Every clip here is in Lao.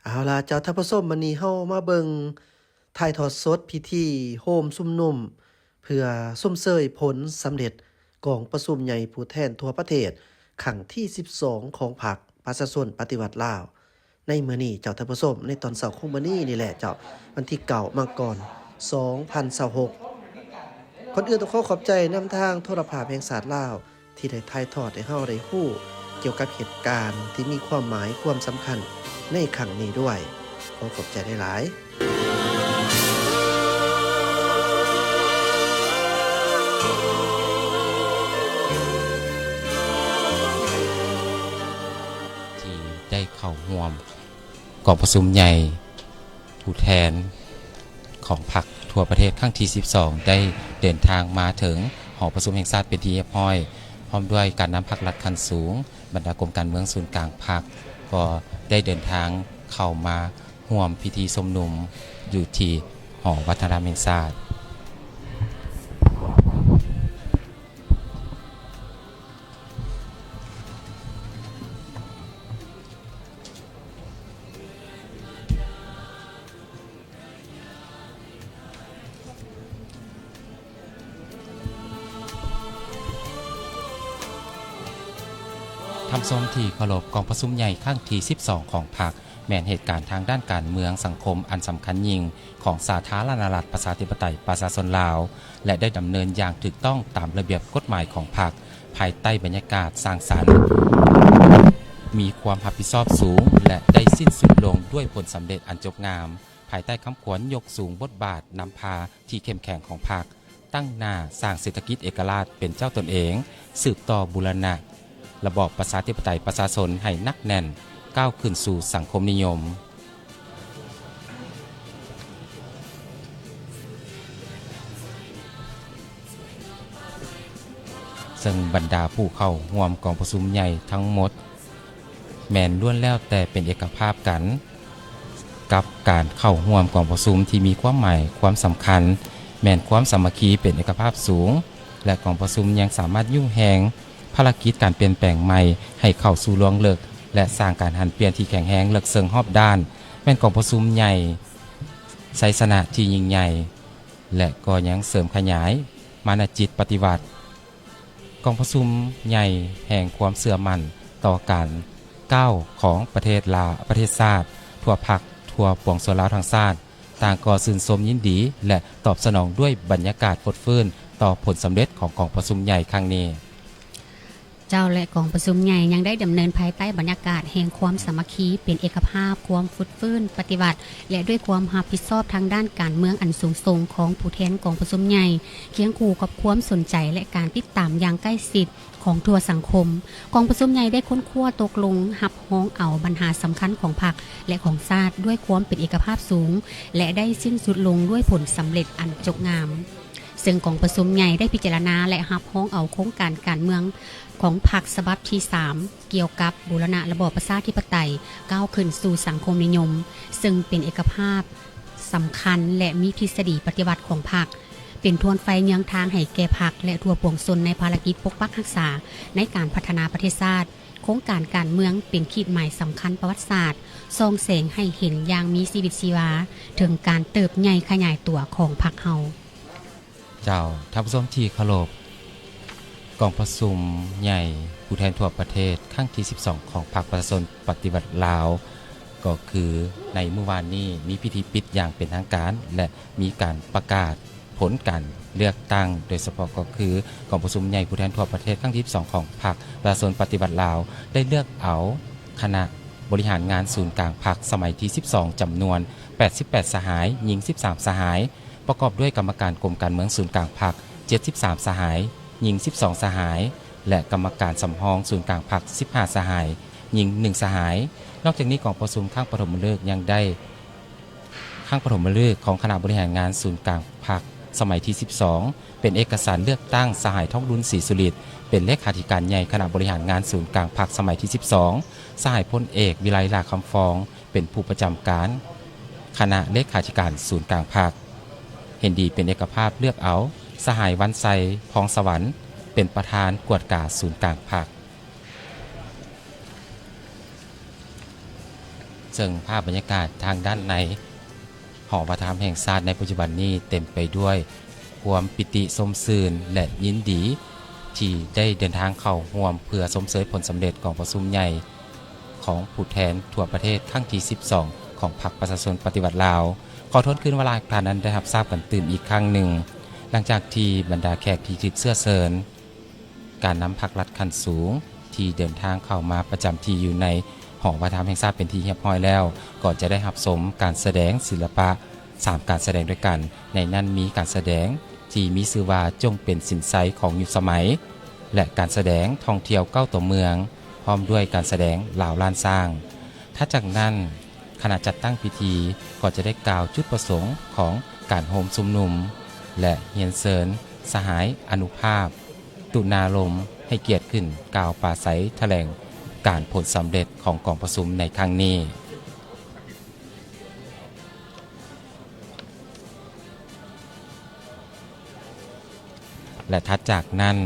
ເອົາລະເຈົ້າທ່ານຜູ້ຊົມ, ມື້ນີ້ເຮົາມາເບິ່ງຖ່າຍທອດສົດພິທີໂຮມຊຸມນຸມ ເພື່ອຊົມເຊີຍຜົນສຳເລັດກອງປະຊຸມໃຫຍ່ຜູ້ແທນທົ່ວປະເທດ ຄັ້ງທີສິບສອງ ຂອງພັກປະຊາຊົນປະຕິວັດລາວ ໃນມື້ນີ້ເຈົ້າທ່ານຜູ້ຊົມ, ໃນຕອນເຊົ້າຂອງມື້ນີ້ນີ້ແຫຼະເຈົ້າ, ວັນທີເກົ້າ ມັງກອນ ສອງພັນຊາວຫົກ. ກ່ອນອື່ນຕ້ອງຂໍຂອບໃຈນຳທາງໂທລະພາບແຫ່ງຊາດລາວ ທີ່ໄດ້ຖ່າຍທອດໃຫ້ເຮົາໄດ້ຮູ້ກ່ຽວກັບເຫດການທີ່ມີຄວາມໝາຍຄວາມສຳຄັນໃນຄັ້ງນີ້ດ້ວຍ. ຂໍຂອບໃຈຫຼາຍໆ. ທີ່ໄດ້ເຂົ້າຮ່ວມກອງປະຊຸມໃຫຍ່ຜູ້ແທນຂອງພັກທົ່ວປະເທດຄັ້ງທີສິບສອງ ໄດ້ເດີນທາງມາເຖິງຫໍປະຊຸມແຫ່ງຊາດເປັນທີ່ຮຽບຮ້ອຍ, ພ້ອມດ້ວຍການນຳພັກລັດຂັ້ນສູງ, ບັນດາກົມການເມືອງສູນກາງພັກ ກໍໄດ້ເດີນທາງເຂົ້າມາຮ່ວມພິທີຊຸມນຸມຢູ່ທີ່ຫໍວັດທະນະທຳແຫ່ງຊາດ. ທ່ານຜູ້ຊົມທີ່ເຄົາລົບ, ກອງປະຊຸມໃຫຍ່ຄັ້ງທີສິບສອງຂອງພັກ ແມ່ນເຫດການທາງດ້ານການເມືອງສັງຄົມອັນສຳຄັນຍິ່ງຂອງສາທາລະນະລັດປະຊາທິປະໄຕປະຊາຊົນລາວ ແລະ ໄດ້ດຳເນີນຢ່າງຖືກຕ້ອງຕາມລະບຽບກົດໝາຍຂອງພັກ ພາຍໃຕ້ບັນຍາກາດສ້າງສັນ, ມີຄວາມຮັບຜິດຊອບສູງ ແລະ ໄດ້ສິ້ນສຸດລົງດ້ວຍຜົນສຳເລັດອັນຈົບງາມ ພາຍໃຕ້ຄຳຂວັນຍົກສູງບົດບາດນຳພາທີ່ເຂັ້ມແຂງຂອງພັກ, ຕັ້ງໜ້າສ້າງເສດຖະກິດເອກະລາດເປັນເຈົ້າຕົນເອງ, ສືບຕໍ່ບູລະນະລະບອບປະຊາທິປະໄຕປະຊາຊົນໃຫ້ໜັກແໜ້ນ, ກ້າວຂຶ້ນສູ່ສັງຄົມນິຍົມ. ເຊິ່ງບັນດາຜູ້ເຂົ້າຮ່ວມກອງປະຊຸມໃຫຍ່ທັງໝົດ ແມ່ນລ້ວນແລ້ວແຕ່ເປັນເອກະພາບກັນກັບການເຂົ້າຮ່ວມກອງປະຊຸມທີ່ມີຄວາມໝາຍຄວາມສຳຄັນ ແມ່ນຄວາມສາມັກຄີເປັນເອກະພາບສູງ ແລະ ກອງປະຊຸມຍັງສາມາດຍຸ່ງແຮງພາລະກິດການປ່ຽນແປງໃໝ່ໃຫ້ເຂົ້າສູ່ລວງເລິກ ແລະ ສ້າງການຫັນປ່ຽນທີ່ແຂງແຮງເລິກເຊິ່ງຮອບດ້ານ ແມ່ນກອງປະຊຸມໃຫຍ່ໄຊຊະນະທີ່ຍິ່ງໃຫຍ່ ແລະ ກໍຍັງເສີມຂະຫຍາຍມານະຈິດປະຕິວັດ. ກອງປະຊຸມໃຫຍ່ແຫ່ງຄວາມເຊື່ອໝັ້ນຕໍ່ການກ້າວຂອງປະເທດລາວ, ປະເທດຊາດ, ທົ່ວພັກ, ທົ່ວປວງຊົນລາວທັງຊາດ ຕ່າງກໍຊື່ນຊົມຍິນດີ ແລະ ຕອບສະໜອງດ້ວຍບັນຍາກາດຟົດຟື້ນຕໍ່ຜົນສຳເລັດຂອງກອງປະຊຸມໃຫຍ່ຄັ້ງນີ້. ເຈົ້າ ແລະ ກອງປະຊຸມໃຫຍ່ຍັງໄດ້ດຳເນີນພາຍໃຕ້ບັນຍາກາດແຫ່ງຄວາມສາມັກຄີ, ເປັນເອກະພາບ, ຄວາມຟົດຟື້ນປະຕິວັດ ແລະ ດ້ວຍຄວາມຮັບຜິດຊອບທາງດ້ານການເມືອງອັນສູງສົ່ງຂອງຜູ້ແທນກອງປະຊຸມໃຫຍ່, ຄຽງຄູ່ກັບຄວາມສົນໃຈ ແລະ ການຕິດຕາມຢ່າງໃກ້ຊິດຂອງທົ່ວສັງຄົມ. ກອງປະຊຸມໃຫຍ່ໄດ້ຄົ້ນຄວ້າຕົກລົງຮັບຮອງເອົາບັນຫາສຳຄັນຂອງພັກ ແລະ ຂອງຊາດດ້ວຍຄວາມເປັນເອກະພາບສູງ ແລະ ໄດ້ສິ້ນສຸດລົງດ້ວຍຜົນສຳເລັດອັນຈົບງາມ. ເຊິ່ງກອງປະຊຸມໃຫຍ່ໄດ້ພິຈາລະນາ ແລະ ຮັບຮອງເອົາໂຄງການການເມືອງຂອງພັກສະບັບທີສາມ ກ່ຽວກັບບູລະນະລະບອບປະຊາທິປະໄຕ ກ້າວຂຶ້ນສູ່ສັງຄົມນິຍົມ, ເຊິ່ງເປັນເອກະພາບສຳຄັນ ແລະ ມີທິດສະດີປະຕິວັດຂອງພັກ, ເປັນທວນໄຟເຍືອງທາງໃຫ້ແກ່ພັກ ແລະ ທົ່ວປວງຊົນໃນພາລະກິດປົກປັກຮັກສາ ໃນການພັດທະນາປະເທດຊາດ. ໂຄງການການເມືອງເປັນຂີດໝາຍສຳຄັນປະຫວັດສາດ, ສ່ອງແສງໃຫ້ເຫັນຢ່າງມີຊີວິດຊີວາເຖິງການເຕີບໃຫຍ່ຂະຫຍາຍຕົວຂອງພັກເຮົາ. ເຈົ້າ, ທ່ານຜູ້ຊົມທີ່ເຄົາລົບ, ກອງປະຊຸມໃຫຍ່ຜູ້ແທນທົ່ວປະເທດຄັ້ງທີສິບສອງຂອງພັກປະຊາຊົນປະຕິວັດລາວ ກໍຄືໃນມື້ວານນີ້ມີພິທີປິດຢ່າງເປັນທາງການ ແລະ ມີການປະກາດ ຜົນການເລືອກຕັ້ງ, ໂດຍສະເພາະກໍຄືກອງປະຊຸມໃຫຍ່ຜູ້ແທນທົ່ວປະເທດຄັ້ງທີສິບສອງຂອງພັກປະຊາຊົນປະຕິວັດລາວ ໄດ້ເລືອກເອົາຄະນະບໍລິຫານງານສູນກາງພັກສະໄໝທີສິບສອງ ຈຳນວນແປດສິບແປດສະຫາຍ, ຍິງສິບສາມສະຫາຍ, ປະກອບດ້ວຍກຳມະການກົມການເມືອງສູນກາງພັກເຈັດສິບສາມສະຫາຍ, ຍິງສິບສອງສະຫາຍ ແລະ ກຳມະການສຳຮອງສູນກາງພັກສິບຫ້າສະຫາຍ, ຍິງໜຶ່ງສະຫາຍ. ນອກຈາກນີ້, ກອງປະຊຸມຄັ້ງປະຖົມມະລຶກຍັງໄດ້ ຄັ້ງປະຖົມມະລຶກຂອງຄະນະບໍລິຫານງານສູນກາງພັກສະໄໝທີສິບສອງ ເປັນເອກະສານເລືອກຕັ້ງສະຫາຍ ທອງລຸນ ສີສຸລິດ ເປັນເລຂາທິການໃຫຍ່ຄະນະບໍລິຫານງານສູນກາງພັກສະໄໝທີສິບສອງ, ສະຫາຍ ພົນເອກ ວິໄລ ຫຼ້າຄຳຟອງ ເປັນຜູ້ປະຈຳການຄະນະເລຂາທິການສູນກາງພັກ. ເຫັນດີເປັນເອກະພາບເລືອກເອົາສະຫາຍ ວັນໄຊ ພອງສະຫວັນ ເປັນປະທານກວດກາສູນກາງພັກ. ເຊິ່ງພາບບັນຍາກາດທາງດ້ານໃນຫໍວັດທະນະທຳແຫ່ງຊາດໃນປັດຈຸບັນນີ້ເຕັມໄປດ້ວຍຄວາມປີຕິຊົມຊື່ນ ແລະ ຍິນດີທີ່ໄດ້ເດີນທາງເຂົ້າຮ່ວມເພື່ອຊົມເຊີຍຜົນສຳເລັດກອງປະຊຸມໃຫຍ່ຂອງຜູ້ແທນທົ່ວປະເທດຄັ້ງທີສິບສອງ ຂອງພັກປະຊາຊົນປະຕິວັດລາວ. ຂໍທວນຄືນວ່າລາຍການນັ້ນໄດ້ຮັບຊາບກັນຕື່ມອີກຄັ້ງໜຶ່ງ ຫຼັງຈາກທີ່ບັນດາແຂກທີ່ຖືກເຊື້ອເຊີນ ການນຳພັກລັດຂັ້ນສູງທີ່ເດີນທາງເຂົ້າມາປະຈຳທີ່ຢູ່ໃນຫໍວັດທະນະທຳແຫ່ງຊາດເປັນທີ່ຮຽບຮ້ອຍແລ້ວ ກໍຈະໄດ້ຮັບຊົມການສະແດງສິລະປະສາມການສະແດງດ້ວຍກັນ. ໃນນັ້ນມີການສະແດງທີ່ມີຊື່ວ່າ ຈົ່ງເປັນສິນໄຊຂອງຍຸກສະໄໝ ແລະ ການສະແດງທ່ອງທ່ຽວເກົ້າຕົວເມືອງ ພ້ອມດ້ວຍການສະແດງລາວລ້ານຊ້າງ. ຖັດຈາກນັ້ນ ຄະນະຈັດຕັ້ງພິທີກໍຈະໄດ້ກ່າວຈຸດປະສົງຂອງການໂຮມຊຸມນຸມ ແລະ ຮຽນເຊີນສະຫາຍອະນຸພາບ ຕຸນາລົມ ໃຫ້ກຽດຂຶ້ນກ່າວປາໄສຖະແຫຼງການຜົນສຳເລັດຂອງກອງປະຊຸມໃນຄັ້ງນີ້. ແລະ ຖັດຈາກນັ້ນ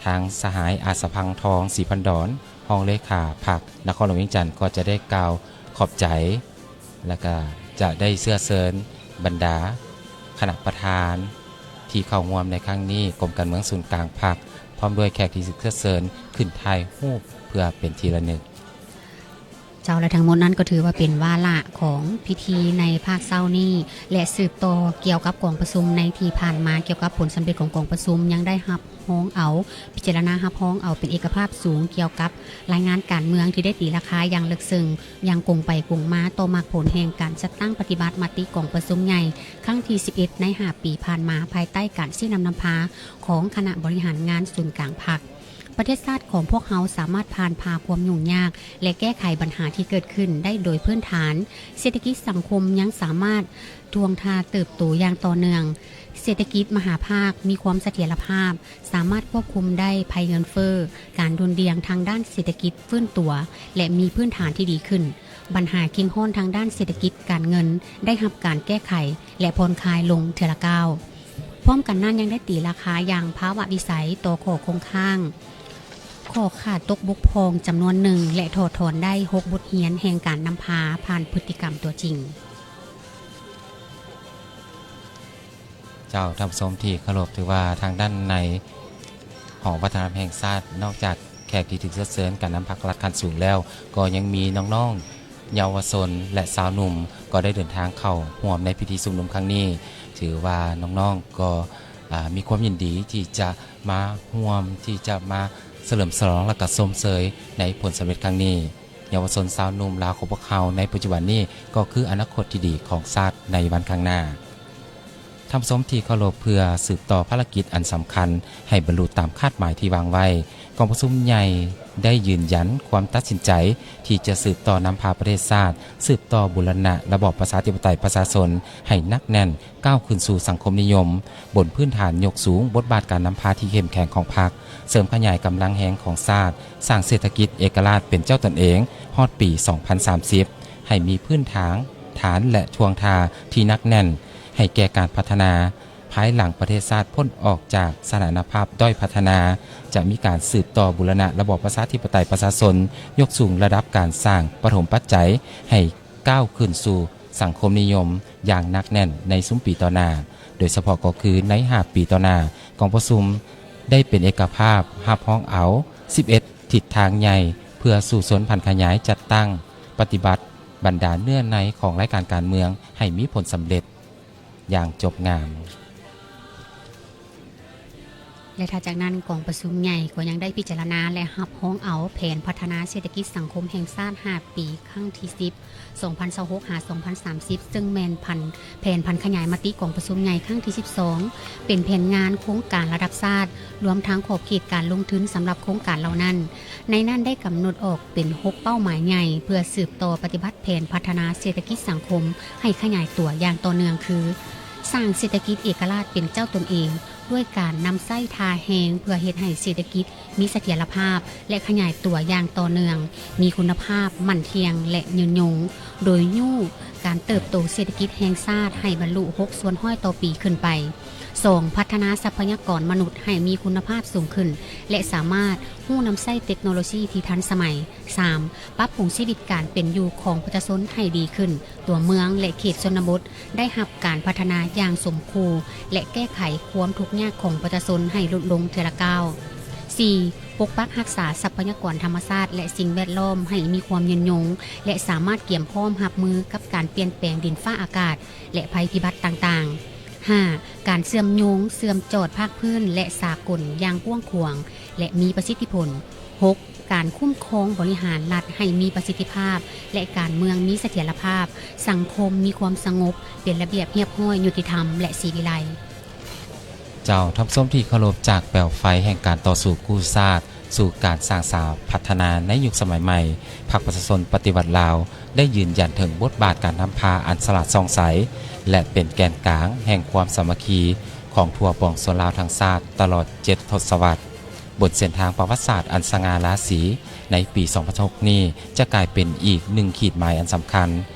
ທາງສະຫາຍອາດສະພັງທອງ ສີພັນດອນ ຮອງເລຂາພັກນະຄອນຫຼວງວຽງຈັນ ກໍຈະໄດ້ກ່າວຂອບໃຈ ແລະ ກະຈະໄດ້ເຊື້ອເຊີນບັນດາຄະນະປະທານທີ່ເຂົ້າຮ່ວມໃນຄັ້ງນີ້, ກົມການເມືອງສູນກາງພັກ ພ້ອມດ້ວຍແຂກທີ່ຖືກເຊື້ອເຊີນຂຶ້ນຖ່າຍຮູບເພື່ອເປັນທີ່ລະນຶກ. ເຈົ້າ ແລະ ທັງໝົດນັ້ນກໍຖືວ່າເປັນວາລະຂອງພິທີໃນພາກເຊົ້ານີ້ ແລະ ສືບຕໍ່ກ່ຽວກັບກອງປະຊຸມໃນທີ່ຜ່ານມາ ກ່ຽວກັບຜົນສຳເລັດຂອງກອງປະຊຸມ ຍັງໄດ້ຮັບຮອງເອົາ ພິຈາລະນາຮັບຮອງເອົາເປັນເອກະພາບສູງ ກ່ຽວກັບລາຍງານການເມືອງທີ່ໄດ້ຕີລາຄາຢ່າງເລິກເຊິ່ງ ຢ່າງກົງໄປກົງມາຕໍ່ໝາກຜົນແຫ່ງການຈັດຕັ້ງປະຕິບັດມະຕິກອງປະຊຸມໃຫຍ່ຄັ້ງທີສິບເອັດ ໃນຫ້າປີຜ່ານມາ ພາຍໃຕ້ການຊີ້ນຳນຳພາຂອງຄະນະບໍລິຫານງານສູນກາງພັກ. ປະເທດຊາດຂອງພວກເຮົາສາມາດຜ່ານຜ່າຄວາມຫຍຸ້ງຍາກ ແລະ ແກ້ໄຂບັນຫາທີ່ເກີດຂຶ້ນໄດ້ໂດຍພື້ນຖານ. ເສດຖະກິດສັງຄົມຍັງສາມາດທວງທ່າເຕີບໂຕຢ່າງຕໍ່ເນື່ອງ. ເສດຖະກິດມະຫາພາກມີຄວາມສະຖຽນລະພາບ, ສາມາດຄວບຄຸມໄດ້ໄພເງິນເຟີ້, ການດຸ່ນດ່ຽງທາງດ້ານເສດຖະກິດຟື້ນຕົວ ແລະ ມີພື້ນຖານທີ່ດີຂຶ້ນ. ບັນຫາເຄັ່ງຮ້ອນທາງດ້ານເສດຖະກິດການເງິນໄດ້ຮັບການແກ້ໄຂ ແລະ ຜ່ອນຄາຍລົງເທື່ອລະກ້າວ. ພ້ອມກັນນັ້ນຍັງໄດ້ຕີລາຄາຢ່າງພາວະວິໄສຕໍ່ຂໍ້ຄົງຄ້າງ, ຂໍ້ຂາດຕົກບົກຜ່ອງຈຳນວນໜຶ່ງ ແລະ ຖອດຖອນໄດ້ຫົກບົດຮຽນແຫ່ງການນຳພາຜ່ານພຶດຕິກຳຕົວຈິງ. ເຈົ້າ ທ່ານຜູ້ຊົມທີ່ເຄົາລົບ, ຖືວ່າທາງດ້ານໃນຫໍວັດທະນະທຳແຫ່ງຊາດ ນອກຈາກແຂກທີ່ຖືກເຊື້ອເຊີນການນຳພັກລັດຂັ້ນສູງແລ້ວ, ກໍຍັງມີນ້ອງໆ ເຍົາວະຊົນ ແລະ ຊາວໜຸ່ມ ກໍໄດ້ເດີນທາງເຂົ້າຮ່ວມໃນພິທີຊຸມນຸມຄັ້ງນີ້. ຖືວ່ານ້ອງໆ ກໍ ອາ ມີຄວາມຍິນດີທີ່ຈະມາຮ່ວມ ທີ່ຈະມາສະເຫຼີມສະຫຼອງ ແລະ ກະຊົມເຊີຍໃນຜົນສຳເລັດຄັ້ງນີ້. ເຍົາວະຊົນຊາວໜຸ່ມລາວຂອງພວກເຮົາໃນປັດຈຸບັນນີ້ ກໍຄືອະນາຄົດທີ່ດີຂອງຊາດໃນວັນຂ້າງໜ້າ. ທ່ານຜູ້ຊົມທີ່ເຄົາລົບ, ເພື່ອສືບຕໍ່ພາລະກິດອັນສຳຄັນໃຫ້ບັນລຸຕາມຄາດໝາຍທີ່ວາງໄວ້, ກອງປະຊຸມໃຫຍ່ໄດ້ຢືນຢັນຄວາມຕັດສິນໃຈທີ່ຈະສືບຕໍ່ນຳພາປະເທດຊາດ ສືບຕໍ່ບູລະນະລະບອບປະຊາທິປະໄຕປະຊາຊົນໃຫ້ໜັກແໜ້ນ, ກ້າວຂຶ້ນສູ່ສັງຄົມນິຍົມ, ບົນພື້ນຖານຍົກສູງບົດບາດການນຳພາທີ່ເຂັ້ມແຂງຂອງພັກ, ເສີມຂະຫຍາຍກຳລັງແຮງຂອງຊາດ, ສ້າງເສດຖະກິດເອກະລາດເປັນເຈົ້າຕົນເອງຮອດປີສອງພັນສາມສິບ, ໃຫ້ມີພື້ນຖານ, ຖານ ແລະ ທ່ວງທ່າທີ່ໜັກແໜ້ນໃຫ້ແກ່ການພັດທະນາ. ພາຍຫຼັງປະເທດຊາດພົ້ນອອກຈາກສະຖານະພາບດ້ອຍພັດທະນາ, ຈະມີການສືບຕໍ່ບູລະນະລະບອບປະຊາທິປະໄຕປະຊາຊົນ, ຍົກສູງລະດັບການສ້າງປະຖົມປັດໄຈໃຫ້ ກ້າວຂຶ້ນສູ່ສັງຄົມນິຍົມຢ່າງໜັກແໜ້ນໃນຊຸມປີຕໍ່ໜ້າ, ໂດຍສະເພາະກໍຄືໃນຫ້າປີຕໍ່ໜ້າ, ກອງປະຊຸມໄດ້ເປັນເອກະພາບຮັບຮອງເອົາສິບເອັດທິດທາງໃຫຍ່ ເພື່ອສູ້ຊົນຜັນຂະຫຍາຍຈັດຕັ້ງປະຕິບັດບັນດາເນື້ອໃນຂອງລາຍການການເມືອງໃຫ້ມີຜົນສຳເລັດຢ່າງຈົບງາມ. ແລະ ຖັດຈາກນັ້ນ ກອງປະຊຸມໃຫຍ່ກໍຍັງໄດ້ພິຈາລະນາ ແລະ ຮັບຮອງເອົາແຜນພັດທະນາເສດຖະກິດສັງຄົມແຫ່ງຊາດຫ້າປີ ຄັ້ງທີສິບ ສອງພັນຊາວຫົກ ຫາ ສອງພັນສາມສິບ ເຊິ່ງແມ່ນພັນ ແຜນຜັນຂະຫຍາຍມະຕິກອງປະຊຸມໃຫຍ່ຄັ້ງທີສິບສອງ ເປັນແຜນງານໂຄງການລະດັບຊາດ ລວມທັງຂອບເຂດການລົງທຶນສຳລັບໂຄງການເຫຼົ່ານັ້ນ. ໃນນັ້ນໄດ້ກຳນົດອອກເປັນຫົກເປົ້າໝາຍໃຫຍ່ ເພື່ອສືບຕໍ່ປະຕິບັດແຜນພັດທະນາເສດຖະກິດສັງຄົມໃຫ້ຂະຫຍາຍຕົວຢ່າງຕໍ່ເນື່ອງ ຄື ສ້າງເສດຖະກິດເອກະລາດເປັນເຈົ້າຕົນເອງ ດ້ວຍການນຳໃຊ້ທ່າແຮງ ເພື່ອເຮັດໃຫ້ເສດຖະກິດມີສະຖຽນລະພາບ ແລະ ຂະຫຍາຍຕົວຢ່າງຕໍ່ເນື່ອງ, ມີຄຸນນະພາບ, ໝັ້ນທ່ຽງ ແລະ ຍືນຍົງ, ໂດຍຍູ້ ການເຕີບໂຕເສດຖະກິດແຫ່ງຊາດໃຫ້ບັນລຸຫົກສ່ວນຮ້ອຍຕໍ່ປີຂຶ້ນໄປ. ສອງ, ພັດທະນາຊັບພະຍາກອນມະນຸດໃຫ້ມີຄຸນນະພາບສູງຂຶ້ນ ແລະ ສາມາດຮູ້ນຳໃຊ້ເຕັກໂນໂລຊີທີ່ທັນສະໄໝ. ສາມ, ປັບປຸງຊີວິດການເປັນຢູ່ຂອງປະຊາຊົນໃຫ້ດີຂຶ້ນ, ຕົວເມືອງ ແລະ ເຂດຊົນນະບົດໄດ້ຮັບການພັດທະນາຢ່າງສົມຄູ່ ແລະ ແກ້ໄຂຄວາມທຸກຍາກຂອງປະຊາຊົນໃຫ້ຫຼຸດລົງເທື່ອລະກ້າວ. ສີ່, ປົກປັກຮັກສາຊັບພະຍາກອນທຳມະຊາດ ແລະ ສິ່ງແວດລ້ອມໃຫ້ມີຄວາມຍືນຍົງ ແລະ ສາມາດກຽມພ້ອມຮັບມືກັບການປ່ຽນແປງດິນຟ້າອາກາດ ແລະ ໄພພິບັດຕ່າງໆ. ຫ້າ, ການເຊື່ອມໂຍງເຊື່ອມຈອດພາກພື້ນ ແລະ ສາກົນຢ່າງກວ້າງຂວາງ ແລະ ມີປະສິດທິຜົນ. ຫົກ, ການຄຸ້ມຄອງບໍລິຫານລັດໃຫ້ມີປະສິດທິພາບ ແລະ ການເມືອງມີສະຖຽນລະພາບ, ສັງຄົມມີຄວາມສະຫງົບ, ເປັນລະບຽບຮຽບຮ້ອຍ, ຍຸຕິທຳ ແລະ ສີວິໄລ. ເຈົ້າ, ທ່ານຜູ້ຊົມທີ່ເຄົາລົບ, ຈາກແປວໄຟແຫ່ງການຕໍ່ສູ້ກູ້ຊາດ ສູ່ການສ້າງສາພັດທະນາໃນຍຸກສະໄໝໃໝ່, ພັກປະຊາຊົນປະຕິວັດລາວ ໄດ້ຢືນຢັນເຖິງບົດບາດການນຳພາອັນສະຫຼາດສ່ອງໃສ ແລະ ເປັນແກນກາງແຫ່ງຄວາມສາມັກຄີຂອງທົ່ວປວງຊົນລາວທັງຊາດຕະຫຼອດເຈັດທົດສະວັດ. ບົນເສັ້ນທາງປະຫວັດສາດອັນສະຫງ່າລາສີໃນປີສອງພັນສິບຫົກນີ້ ຈະກາຍເປັນອີກໜຶ່ງຂີດໝາຍອັນສຳຄັນ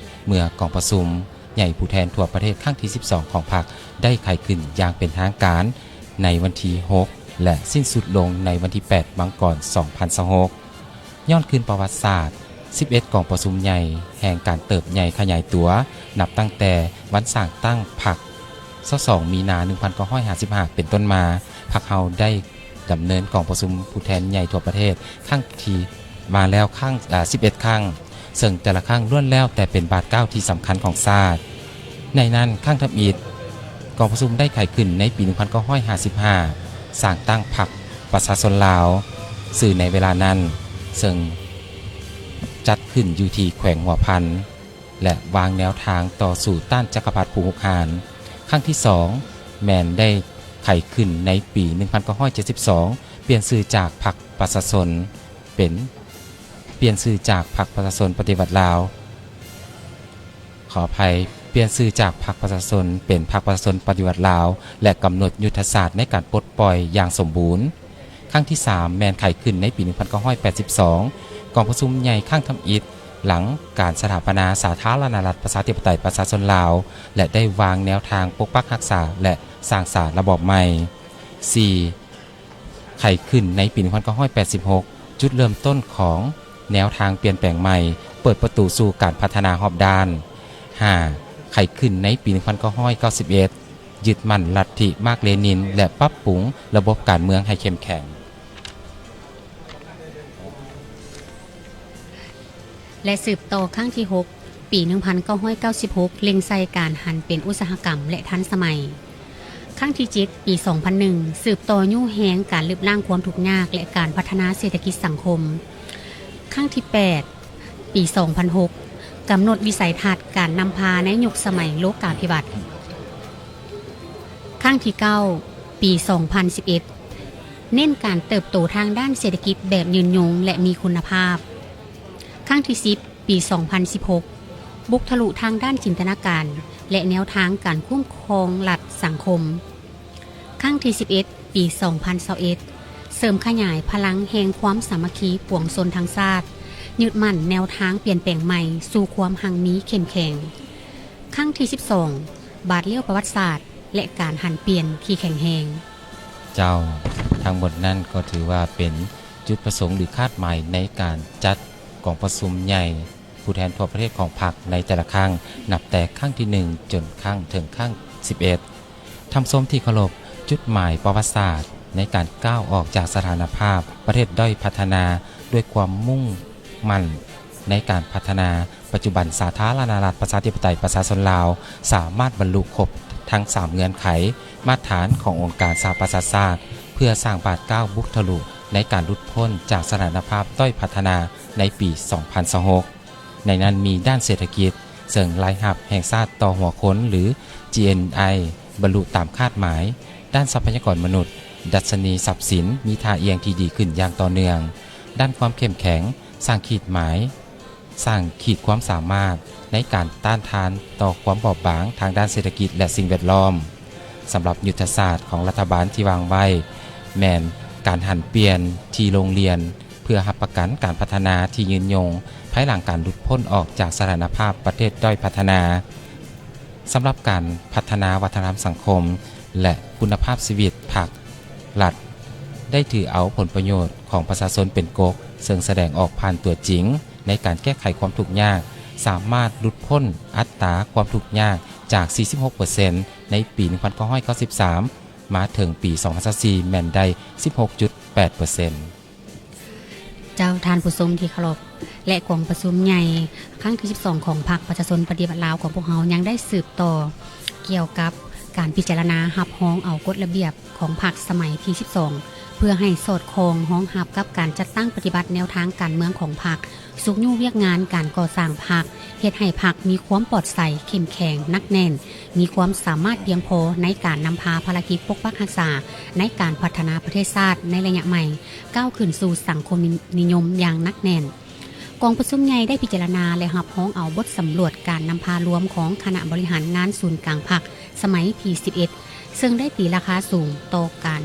ເມື່ອກອງປະຊຸມໃຫຍ່ຜູ້ແທນທົ່ວປະເທດຄັ້ງທີສິບສອງຂອງພັກ ໄດ້ໄຂຂຶ້ນຢ່າງເປັນທາງການໃນວັນທີຫົກ ແລະ ສິ້ນສຸດລົງໃນວັນທີແປດ ມັງກອນ ສອງພັນຊາວຫົກ. ຍ້ອນຄືນປະຫວັດສາດ, ສິບເອັດກອງປະຊຸມໃຫຍ່ແຫ່ງການເຕີບໃຫຍ່ຂະຫຍາຍຕົວ ນັບຕັ້ງແຕ່ວັນສ້າງຕັ້ງພັກ ຊາວສອງ ມີນາ ໜຶ່ງພັນເກົ້າຮ້ອຍຫ້າສິບຫ້າ ເປັນຕົ້ນມາ, ພັກເຮົາໄດ້ດຳເນີນກອງປະຊຸມຜູ້ແທນໃຫຍ່ທົ່ວປະເທດຄັ້ງທີ່ ມາແລ້ວຄັ້ງ ເອີ່ ສິບເອັດຄັ້ງ, ເຊິ່ງແຕ່ລະຄັ້ງລ້ວນແລ້ວແຕ່ເປັນບາດກ້າວທີ່ສຳຄັນຂອງຊາດ. ໃນນັ້ນ, ຄັ້ງທຳອິດ ກອງປະຊຸມໄດ້ໄຂຂຶ້ນໃນປີໜຶ່ງພັນເກົ້າຮ້ອຍຫ້າສິບຫ້າ ສ້າງຕັ້ງພັກປະຊາຊົນລາວ ຊື່ໃນເວລານັ້ນ, ເຊິ່ງຈັດຂຶ້ນຢູ່ທີ່ແຂວງຫົວພັນ ແລະ ວາງແນວທາງຕໍ່ສູ້ຕ້ານຈັກກະພັດຜູ້ຮຸກຮານ. ຄັ້ງທີສອງ ແມ່ນໄດ້ໄຂຂຶ້ນໃນປີໜຶ່ງພັນເກົ້າຮ້ອຍເຈັດສິບສອງ ປ່ຽນຊື່ຈາກພັກປະຊາຊົນເປັນ ປ່ຽນຊື່ຈາກພັກປະຊາຊົນປະຕິວັດລາວ, ຂໍອະໄພ, ປ່ຽນຊື່ຈາກພັກປະຊາຊົນເປັນພັກປະຊາຊົນປະຕິວັດລາວ ແລະ ກຳນົດຍຸດທະສາດໃນການປົດປ່ອຍຢ່າງສົມບູນ. ຄັ້ງທີສາມ ແມ່ນໄຂຂຶ້ນໃນປີໜຶ່ງພັນເກົ້າຮ້ອຍແປດສິບສອງ ກອງປະຊຸມໃຫຍ່ຄັ້ງທຳອິດ ຫຼັງການສະຖາປະນາສາທາລະນະລັດປະຊາທິປະໄຕປະຊາຊົນລາວ ແລະ ໄດ້ວາງແນວທາງປົກປັກຮັກສາ ແລະ ສ້າງສາລະບອບໃໝ່. ສີ່ ໄຂຂຶ້ນໃນປີໜຶ່ງພັນເກົ້າຮ້ອຍແປດສິບຫົກ ຈຸດເລີ່ມຕົ້ນຂອງແນວທາງປ່ຽນແປງໃໝ່, ເປີດປະຕູສູ່ການພັດທະນາຮອບດ້ານ. ຫ້າ ໄຂຂຶ້ນໃນປີໜຶ່ງພັນເກົ້າຮ້ອຍເກົ້າສິບເອັດ ຍຶດໝັ້ນລັດທິມາກເລນິນ ແລະ ປັບປຸງລະບົບການເມືອງໃຫ້ເຂັ້ມແຂງ. ແລະ ສືບຕໍ່ຄັ້ງທີຫົກ ປີໜຶ່ງພັນເກົ້າຮ້ອຍເກົ້າສິບຫົກ ເລັ່ງໃສ່ການຫັນເປັນອຸດສາຫະກຳ ແລະ ທັນສະໄໝ. ຄັ້ງທີເຈັດ ປີສອງພັນໜຶ່ງ ສືບຕໍ່ຍູ້ແຮງການລຶບລ້າງຄວາມທຸກຍາກ ແລະ ການພັດທະນາເສດຖະກິດສັງຄົມ. ຄັ້ງທີແປດ ປີສອງພັນຫົກ ກຳນົດວິໄສທັດການນຳພາໃນຍຸກສະໄໝໂລກາພິວັດ. ຄັ້ງທີເກົ້າ ປີສອງພັນສິບເອັດ ເນັ້ນການເຕີບໂຕທາງດ້ານເສດຖະກິດແບບຍືນຍົງ ແລະ ມີຄຸນນະພາບ. ຄັ້ງທີສິບ ປີສອງພັນສິບຫົກ ບຸກທະລຸທາງດ້ານຈິນຕະນາການ ແລະ ແນວທາງການຄຸ້ມຄອງລັດສັງຄົມ. ຄັ້ງທີສິບເອັດ ປີສອງພັນຊາວເອັດ ເສີມຂະຫຍາຍພະລັງແຫ່ງຄວາມສາມັກຄີປວງຊົນທັງຊາດ, ຍຶດໝັ້ນແນວທາງປ່ຽນແປງໃໝ່ສູ່ຄວາມຮັ່ງມີເຂັ້ມແຂງ. ຄັ້ງທີສິບສອງ ບາດລ້ຽວປະຫວັດສາດ ແລະ ການຫັນປ່ຽນທີ່ແຂງແຮງ. ເຈົ້າ, ທັງໝົດນັ້ນກໍຖືວ່າເປັນຈຸດປະສົງ ຫຼື ຄາດໝາຍໃນການຈັດກອງປະຊຸມໃຫຍ່ຜູ້ແທນທົ່ວປະເທດຂອງພັກໃນແຕ່ລະຄັ້ງ, ນັບແຕ່ຄັ້ງທີໜຶ່ງ ຈົນຄັ້ງເຖິງຄັ້ງສິບເອັດ. ທ່ານຜູ້ຊົມທີ່ເຄົາລົບ, ຈຸດໝາຍປະຫວັດສາດໃນການກ້າວອອກຈາກສະຖານະພາບປະເທດດ້ອຍພັດທະນາດ້ວຍຄວາມມຸ່ງໝັ້ນໃນການພັດທະນາ ປັດຈຸບັນ ສາທາລະນະລັດ ປະຊາທິປະໄຕ ປະຊາຊົນລາວ ສາມາດບັນລຸຄົບທັງສາມເງື່ອນໄຂມາດຖານຂອງອົງການສະຫະປະຊາຊາດ ເພື່ອສ້າງບາດກ້າວບຸກທະລຸໃນການຫຼຸດພົ້ນຈາກສະຖານະພາບດ້ອຍພັດທະນາໃນປີສອງພັນຊາວຫົກ. ໃນນັ້ນມີດ້ານເສດຖະກິດ, ເຊິ່ງລາຍຮັບແຫ່ງຊາດຕໍ່ຫົວຄົນ ຫຼື ຈີເອັນໄອ ບັນລຸຕາມຄາດໝາຍ, ດ້ານຊັບພະຍາກອນມະນຸດ, ດັດຊະນີຊັບສິນມີທ່າອ່ຽງທີ່ດີຂຶ້ນຢ່າງຕໍ່ເນື່ອງ, ດ້ານຄວາມເຂັ້ມແຂງ, ສ້າງຂີດໝາຍ, ສ້າງຂີດຄວາມສາມາດໃນການຕ້ານທານຕໍ່ຄວາມບອບບາງທາງດ້ານເສດຖະກິດ ແລະ ສິ່ງແວດລ້ອມ. ສຳລັບຍຸດທະສາດຂອງລັດຖະບານທີ່ວາງໄວ້ ແມ່ນການຫັນປ່ຽນທີ່ໂລ່ງລຽນ ເພື່ອຮັບປະກັນການພັດທະນາທີ່ຍືນຍົງ ພາຍຫຼັງການຫຼຸດພົ້ນອອກຈາກສະຖານະພາບປະເທດດ້ອຍພັດທະນາ. ສຳລັບການພັດທະນາວັດທະນະທຳສັງຄົມ ແລະ ຄຸນນະພາບຊີວິດ, ພັກລັດໄດ້ຖືເອົາຜົນປະໂຫຍດຂອງປະຊາຊົນເປັນກົກ, ເຊິ່ງສະແດງອອກຜ່ານຕົວຈິງໃນການແກ້ໄຂຄວາມທຸກຍາກ, ສາມາດຫຼຸດພົ້ນອັດຕາຄວາມທຸກຍາກຈາກ ສີ່ສິບຫົກເປີເຊັນ ໃນປີ ໜຶ່ງພັນເກົ້າຮ້ອຍເກົ້າສິບສາມ ມາເຖິງປີ ສອງພັນຊາວສີ່ ແມ່ນໄດ້ ສິບຫົກຈຸດແປດເປີເຊັນ. ເຈົ້າ, ທ່ານຜູ້ຊົມທີ່ເຄົາລົບ, ແລະ ກອງປະຊຸມໃຫຍ່ຄັ້ງທີສິບສອງ ຂອງພັກປະຊາຊົນປະຕິວັດລາວຂອງພວກເຮົາ ຍັງໄດ້ສືບຕໍ່ກ່ຽວກັບການພິຈາລະນາຮັບຮອງເອົາກົດລະບຽບຂອງພັກສະໄໝທີສິບສອງ ເພື່ອໃຫ້ສອດຄ່ອງຮອງຮັບກັບການຈັດຕັ້ງປະຕິບັດແນວທາງການເມືອງຂອງພັກ, ຊຸກຍູ້ວຽກງານການກໍ່ສ້າງພັກ, ເຮັດໃຫ້ພັກມີຄວາມປອດໃສ, ເຂັ້ມແຂງ, ໜັກແໜ້ນ, ມີຄວາມສາມາດພຽງພໍໃນການນຳພາພາລະກິດປົກປັກຮັກສາ ໃນການພັດທະນາປະເທດຊາດໃນໄລຍະໃໝ່ ກ້າວຂຶ້ນສູ່ສັງຄົມນິຍົມຢ່າງໜັກແໜ້ນ. ກອງປະຊຸມໃຫຍ່ໄດ້ພິຈາລະນາ ແລະ ຮັບຮອງເອົາບົດສຳຫຼວດການນຳພາລວມຂອງຄະນະບໍລິຫານງານສູນກາງພັກສະໄໝທີສິບເອັດ ເຊິ່ງໄດ້ຕີລາຄາສູງຕໍ່ການ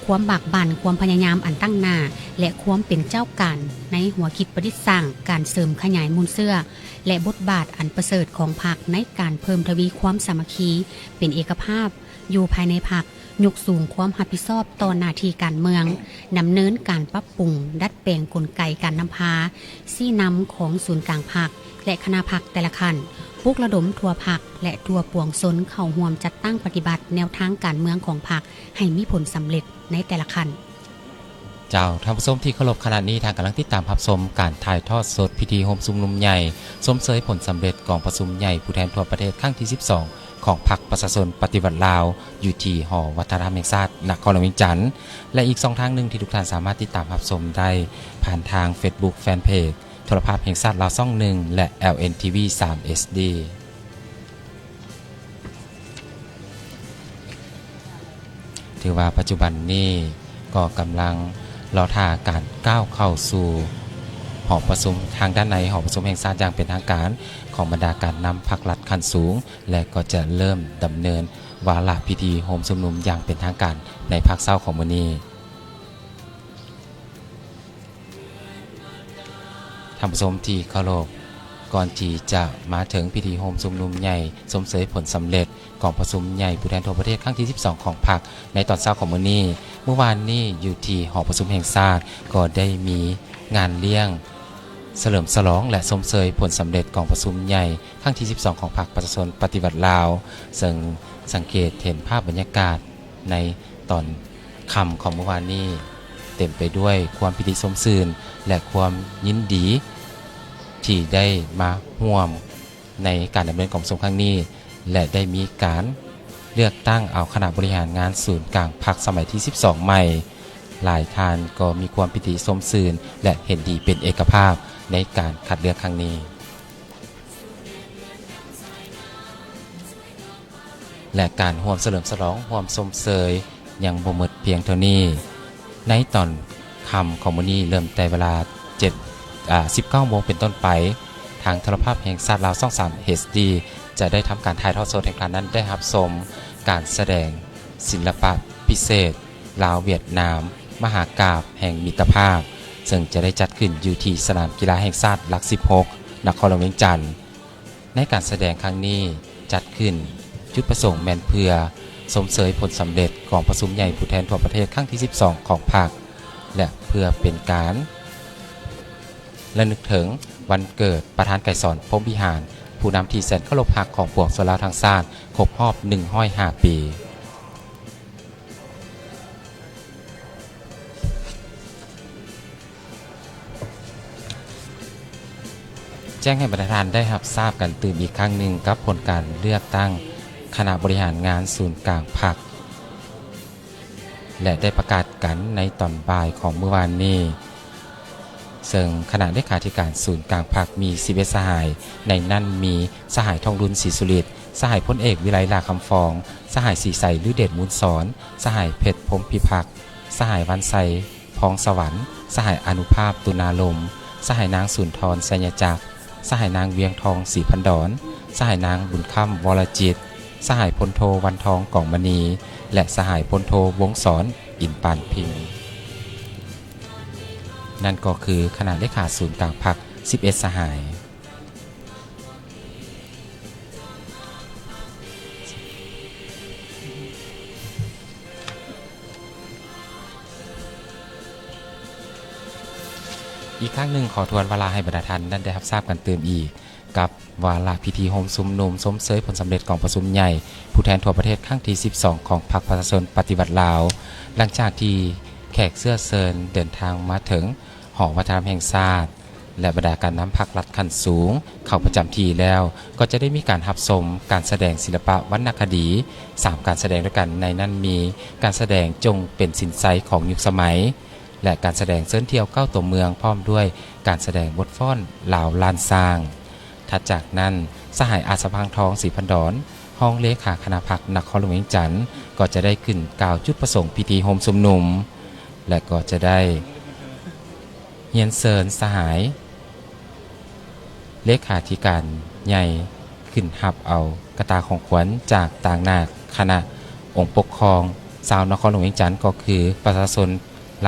ຄວາມບາກບັ່ນ, ຄວາມພະຍາຍາມອັນຕັ້ງໜ້າ ແລະ ຄວາມເປັນເຈົ້າການໃນຫົວຄິດປະດິດສ້າງ, ການເສີມຂະຫຍາຍມູນເຊື້ອ ແລະ ບົດບາດອັນປະເສີດຂອງພັກໃນການເພີ່ມທະວີຄວາມສາມັກຄີ ເປັນເອກະພາບຢູ່ພາຍໃນພັກ, ຍົກສູງຄວາມຮັບຜິດຊອບຕໍ່ໜ້າທີ່ການເມືອງ, ດຳເນີນການປັບປຸງ, ດັດແປງກົນໄກການນຳພາ, ຊີ້ນຳຂອງສູນກາງພັກ ແລະ ຄະນະພັກແຕ່ລະຂັ້ນ, ປຸກລະດົມທົ່ວພັກ ແລະ ທົ່ວປວງຊົນເຂົ້າຮ່ວມຈັດຕັ້ງປະຕິບັດແນວທາງການເມືອງຂອງພັກໃຫ້ມີຜົນສຳເລັດໃນແຕ່ລະຂັ້ນ. ເຈົ້າ, ທ່ານຜູ້ຊົມທີ່ເຄົາລົບ, ຂະນະນີ້ທ່ານກຳລັງຕິດຕາມຮັບຊົມການຖ່າຍທອດສົດພິທີໂຮມຊຸມນຸມໃຫຍ່ຊົມເຊີຍຜົນສຳເລັດກອງປະຊຸມໃຫຍ່ຜູ້ແທນທົ່ວປະເທດຄັ້ງທີສິບສອງ ຂອງພັກປະຊາຊົນປະຕິວັດລາວ ຢູ່ທີ່ຫໍວັດທະນະທຳແຫ່ງຊາດນະຄອນຫຼວງວຽງຈັນ ແລະ ອີກຊ່ອງທາງໜຶ່ງທີ່ທຸກທ່ານສາມາດຕິດຕາມຮັບຊົມໄດ້ຜ່ານທາງເຟສບຸກແຟນເພຈ ໂທລະພາບແຫ່ງຊາດລາວຊ່ອງໜຶ່ງ ແລະ ແອລເອັນທີວີສາມເອັດດີ. ຖືວ່າປັດຈຸບັນນີ້ກໍກຳລັງລໍຖ້າການກ້າວເຂົ້າສູ່ຫໍປະຊຸມ ທາງດ້ານໃນຫໍປະຊຸມແຫ່ງຊາດຢ່າງເປັນທາງການຂອງບັນດາການນຳພັກລັດຂັ້ນສູງ ແລະ ກໍຈະເລີ່ມດຳເນີນວາລະພິທີໂຮມຊຸມນຸມຢ່າງເປັນທາງການໃນພາກເຊົ້າຂອງມື້ນີ້. ທ່ານຜູ້ຊົມທີ່ເຄົາລົບ, ກ່ອນທີ່ຈະມາເຖິງພິທີໂຮມຊຸມນຸມໃຫຍ່ຊົມເຊີຍຜົນສຳເລັດກອງປະຊຸມໃຫຍ່ຜູ້ແທນທົ່ວປະເທດຄັ້ງທີສິບສອງຂອງພັກໃນຕອນເຊົ້າຂອງມື້ນີ້, ມື້ວານນີ້ຢູ່ທີ່ຫໍປະຊຸມແຫ່ງຊາດກໍໄດ້ມີງານລ້ຽງສະເຫຼີມສະຫຼອງ ແລະ ຊົມເຊີຍຜົນສຳເລັດກອງປະຊຸມໃຫຍ່ຄັ້ງທີສິບສອງຂອງພັກປະຊາຊົນປະຕິວັດລາວ, ເຊິ່ງສັງເກດເຫັນພາບບັນຍາກາດ ໃນຕອນຄ່ຳຂອງມື້ວານນີ້ ເຕັມໄປດ້ວຍຄວາມປີຕິຊົມຊື່ນ ແລະ ຄວາມຍິນດີທີ່ໄດ້ມາຮ່ວມໃນການດຳເນີນກອງປະຊຸມຄັ້ງນີ້ ແລະ ໄດ້ມີການເລືອກຕັ້ງເອົາຄະນະບໍລິຫານງານສູນກາງພັກສະໄໝທີສິບສອງໃໝ່. ຫຼາຍທ່ານກໍມີຄວາມປີຕິຊົມຊື່ນ ແລະ ເຫັນດີເປັນເອກະພາບໃນການຄັດເລືອກຄັ້ງນີ້. ແລະ ການຮ່ວມສະເຫຼີມສະຫຼອງ, ຮ່ວມຊົມເຊີຍຍັງບໍ່ໝົດພຽງເທົ່ານີ້. ໃນຕອນຄ່ຳຂອງມື້ນີ້, ເລີ່ມແຕ່ເວລາເຈັດ ອາ ສິບເກົ້າໂມງເປັນຕົ້ນໄປ, ທາງໂທລະພາບແຫ່ງຊາດລາວ ຊ່ອງສາມ ເອັດດີ ຈະໄດ້ທຳການຖ່າຍທອດສົດໃຫ້ທ່ານນັ້ນໄດ້ຮັບຊົມການສະແດງສິລະປະພິເສດ ລາວ-ຫວຽດນາມ ມະຫາກາບແຫ່ງມິດຕະພາບ, ເຊິ່ງຈະໄດ້ຈັດຂຶ້ນຢູ່ທີ່ສະໜາມກິລາແຫ່ງຊາດຫຼັກສິບຫົກ ນະຄອນຫຼວງວຽງຈັນ. ໃນການສະແດງຄັ້ງນີ້ຈັດຂຶ້ນ, ຈຸດປະສົງແມ່ນເພື່ອຊົມເຊີຍຜົນສຳເລັດກອງປະຊຸມໃຫຍ່ຜູ້ແທນທົ່ວປະເທດຄັ້ງທີສິບສອງຂອງພັກ ແລະ ເພື່ອເປັນການລະນຶກເຖິງວັນເກີດປະທານໄກສອນ ພົມວິຫານ ຜູ້ນຳທີ່ແສນເຄົາລົບຮັກຂອງປວງຊົນລາວທັງຊາດ ຄົບຮອບໜຶ່ງຮ້ອຍຫ້າປີ. ແຈ້ງໃຫ້ບັນດາທ່ານໄດ້ຮັບຊາບກັນຕື່ມອີກຄັ້ງໜຶ່ງກັບຜົນການເລືອກຕັ້ງຄະນະບໍລິຫານງານສູນກາງພັກ ແລະ ໄດ້ປະກາດກັນໃນຕອນບ່າຍຂອງມື້ວານນີ້. ເຊິ່ງຄະນະເລຂາທິການສູນກາງພັກມີສິບເອັດສະຫາຍ, ໃນນັ້ນມີສະຫາຍ ທອງລຸນ ສີສຸລິດ, ສະຫາຍ ພົນເອກ ວິໄລ ຫຼ້າຄຳຟອງ, ສະຫາຍ ສີໄຊ ລືເດດມູນສອນ, ສະຫາຍ ເພັດ ພົມພິພັກ, ສະຫາຍ ວັນໄຊ ພອງສະຫວັນ, ສະຫາຍ ອານຸພາບ ຕຸນາລົມ, ສະຫາຍ ນາງ ສຸນທອນ ໄຊຍະຈັກ, ສະຫາຍ ນາງ ວຽງທອງ ສີພັນດອນ, ສະຫາຍ ນາງ ບຸນຄຳ ວໍລະຈິດ, ສະຫາຍ ພົນໂທ ວັນທອງ ກອງມະນີ ແລະ ສະຫາຍ ພົນໂທ ວົງສອນ ອິນປານພິມ. ນັ້ນກໍຄືຄະນະເລຂາສູນກາງພັກສິບເອັດສະຫາຍ. ອີກຄັ້ງໜຶ່ງ ຂໍທວນວາລະໃຫ້ບັນດາທ່ານນັ້ນໄດ້ຮັບຊາບກັນຕື່ມອີກ ກັບວາລະພິທີໂຮມຊຸມນຸມຊົມເຊີຍຜົນສຳເລັດກອງປະຊຸມໃຫຍ່ຜູ້ແທນທົ່ວປະເທດຄັ້ງທີສິບສອງ ຂອງພັກປະຊາຊົນປະຕິວັດລາວ, ຫຼັງຈາກທີ່ແຂກເຊື້ອເຊີນເດີນທາງມາເຖິງຫໍວັດທະນະທຳແຫ່ງຊາດ ແລະ ບັນດາການນຳພັກລັດຂັ້ນສູງເຂົ້າປະຈຳທີ່ແລ້ວ, ກໍຈະໄດ້ມີການຮັບຊົມການສະແດງສິລະປະວັນນະຄະດີ ສາມການສະແດງດ້ວຍກັນ, ໃນນັ້ນມີການສະແດງຈົ່ງເປັນສິນໄຊຂອງຍຸກສະໄໝ ແລະ ການສະແດງເຊີນທ່ຽວເກົ້າຕົວເມືອງ ພ້ອມດ້ວຍການສະແດງບົດຟ້ອນລາວລ້ານຊ້າງ. ຖັດຈາກນັ້ນ, ສະຫາຍ ອາດສະພັງທອງ ສີພັນດອນ ຮອງເລຂາຄະນະພັກນະຄອນຫຼວງວຽງຈັນ ກໍຈະໄດ້ຂຶ້ນກ່າວຈຸດປະສົງພິທີໂຮມຊຸມນຸມ ແລະ ກໍຈະໄດ້ຮຽນເຊີນສະຫາຍ ເລຂາທິການໃຫຍ່ຂຶ້ນຮັບເອົາກະຕ່າຂອງຂວັນຈາກຕາງໜ້າຄະນະອົງປົກຄອງຊາວນະຄອນຫຼວງວຽງຈັນ ກໍຄືປະຊາຊົນ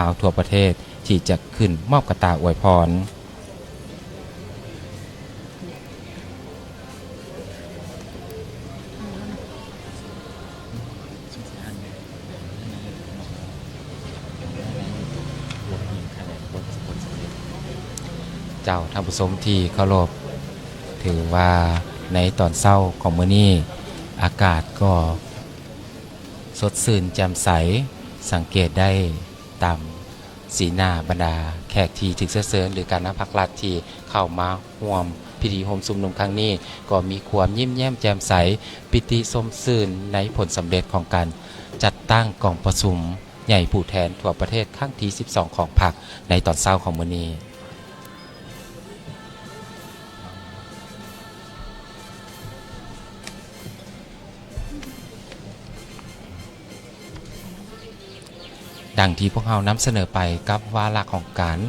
ລາວທົ່ວປະເທດ ທີ່ຈະຂຶ້ນມອບກະຕ່າອວຍພອນ. ເຈົ້າ ທ່ານຜູ້ຊົມທີ່ເຄົາລົບ, ຖືວ່າໃນຕອນເຊົ້າຂອງມື້ນີ້ ອາກາດກໍສົດຊື່ນແຈ່ມໃສ, ສັງເກດໄດ້ຕາມສີໜ້າບັນດາແຂກທີ່ຖືກເຊື້ອເຊີນ ຫຼື ການນຳພັກລັດທີ່ເຂົ້າມາ ຮ່ວມພິທີໂຮມຊຸມນຸມຄັ້ງນີ້ ກໍມີຄວາມຍິ້ມແຍ້ມແຈ່ມໃສ, ປີຕິຊົມຊື່ນໃນຜົນສຳເລັດຂອງການຈັດຕັ້ງກອງປະຊຸມໃຫຍ່ຜູ້ແທນທົ່ວປະເທດຄັ້ງທີສິບສອງຂອງພັກໃນຕອນເຊົ້າຂອງມື້ນີ້. ດັ່ງທີ່ພວກເຮົານຳສະເໜີໄປກັບວາລະຂອງການ